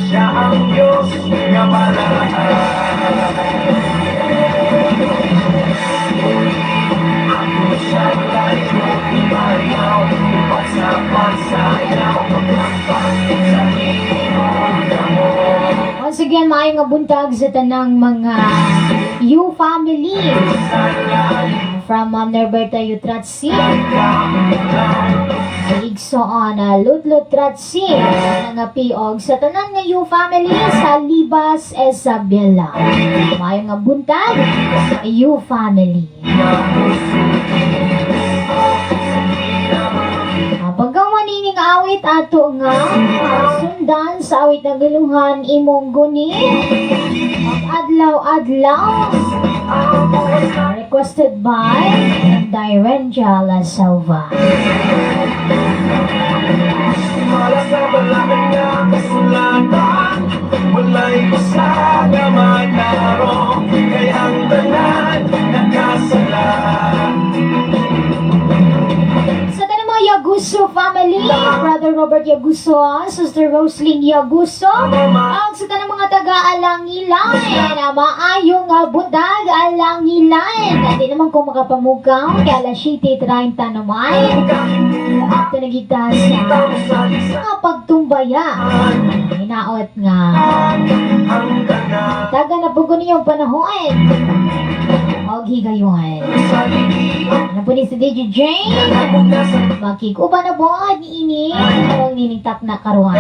Siya ang Diyos nga paraan. Ako siya tayo ibayaw, ipagsapasayaw, pagpapakit sa imong kamot. Once again, maayong nga buntag sa tanang mga You family. From Ma'am Norberta Yutratsi. Igsoon na Lutlot Tratsi nga piog sa tanan nga You family sa Libas, Isabela. Maayo nga buntag, You family. Pagka nining awit ato nga sundan sa awit ng giluhan imong guni adlaw-adlaw, requested by Dairenja La Selva. Para sa balakang nga kasulatan, wala'y usa nga manarong, kay ang tanan nakasala. Sa tanang mga Yaguso family, Brother Robert Yaguso, Sister Roslyn Yaguso, ang sa tanang mga taga-Alangilan, maayo nga buntag, Alangilan. Hindi naman ko makapamugaw, kaya alas 7:30 naman. Ito nagita sa mga pagtumbaya. Hinaot nga. Ang tanan Taga na po ko niyong panahon. Og higayon. sa liig. Ano po ni si DJ Jane? Muna sa Makikuba na po ni ini ang niningtak na karuan.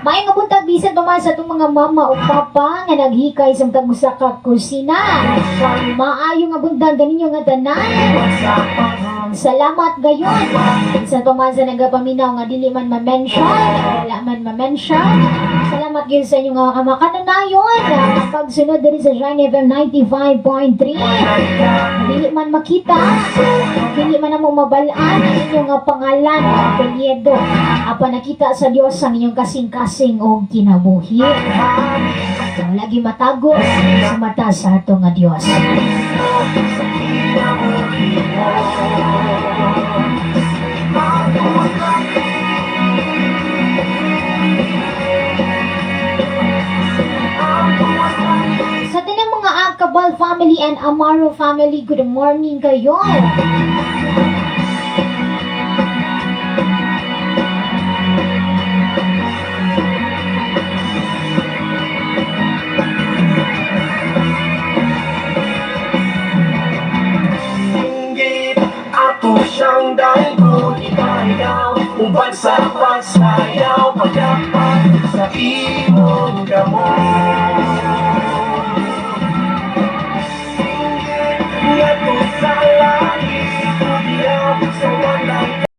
Maayong nga buntag bisan pa man sa atong mga mama o papa nga naghikay sa matag usa ka kusina. Maayo nga buntag ganinyo nga tanan. Salamat gayon. Bisan pa man sa nagapaminaw nga dili man ma-mention, wala man ma-mention. Salamat gyud sa inyong mga kamakananayon. Pagsunod diri sa Shine FM 95.3. Dili man makita, dili man namo mabalaan ang inyong nga pangalan o apelyido. Apan nakita sa Dios ang inyong kasing-kasing og kinabuhi. Lagi matago sa mata sa ato nga Dios. Sa kinabuhi mo. Sa tanang mga Acabal family and Amaro family, good morning kayo. Singgit ato siyang daigon ipahigaw uban sa pagsayaw pagdapat sa iyo.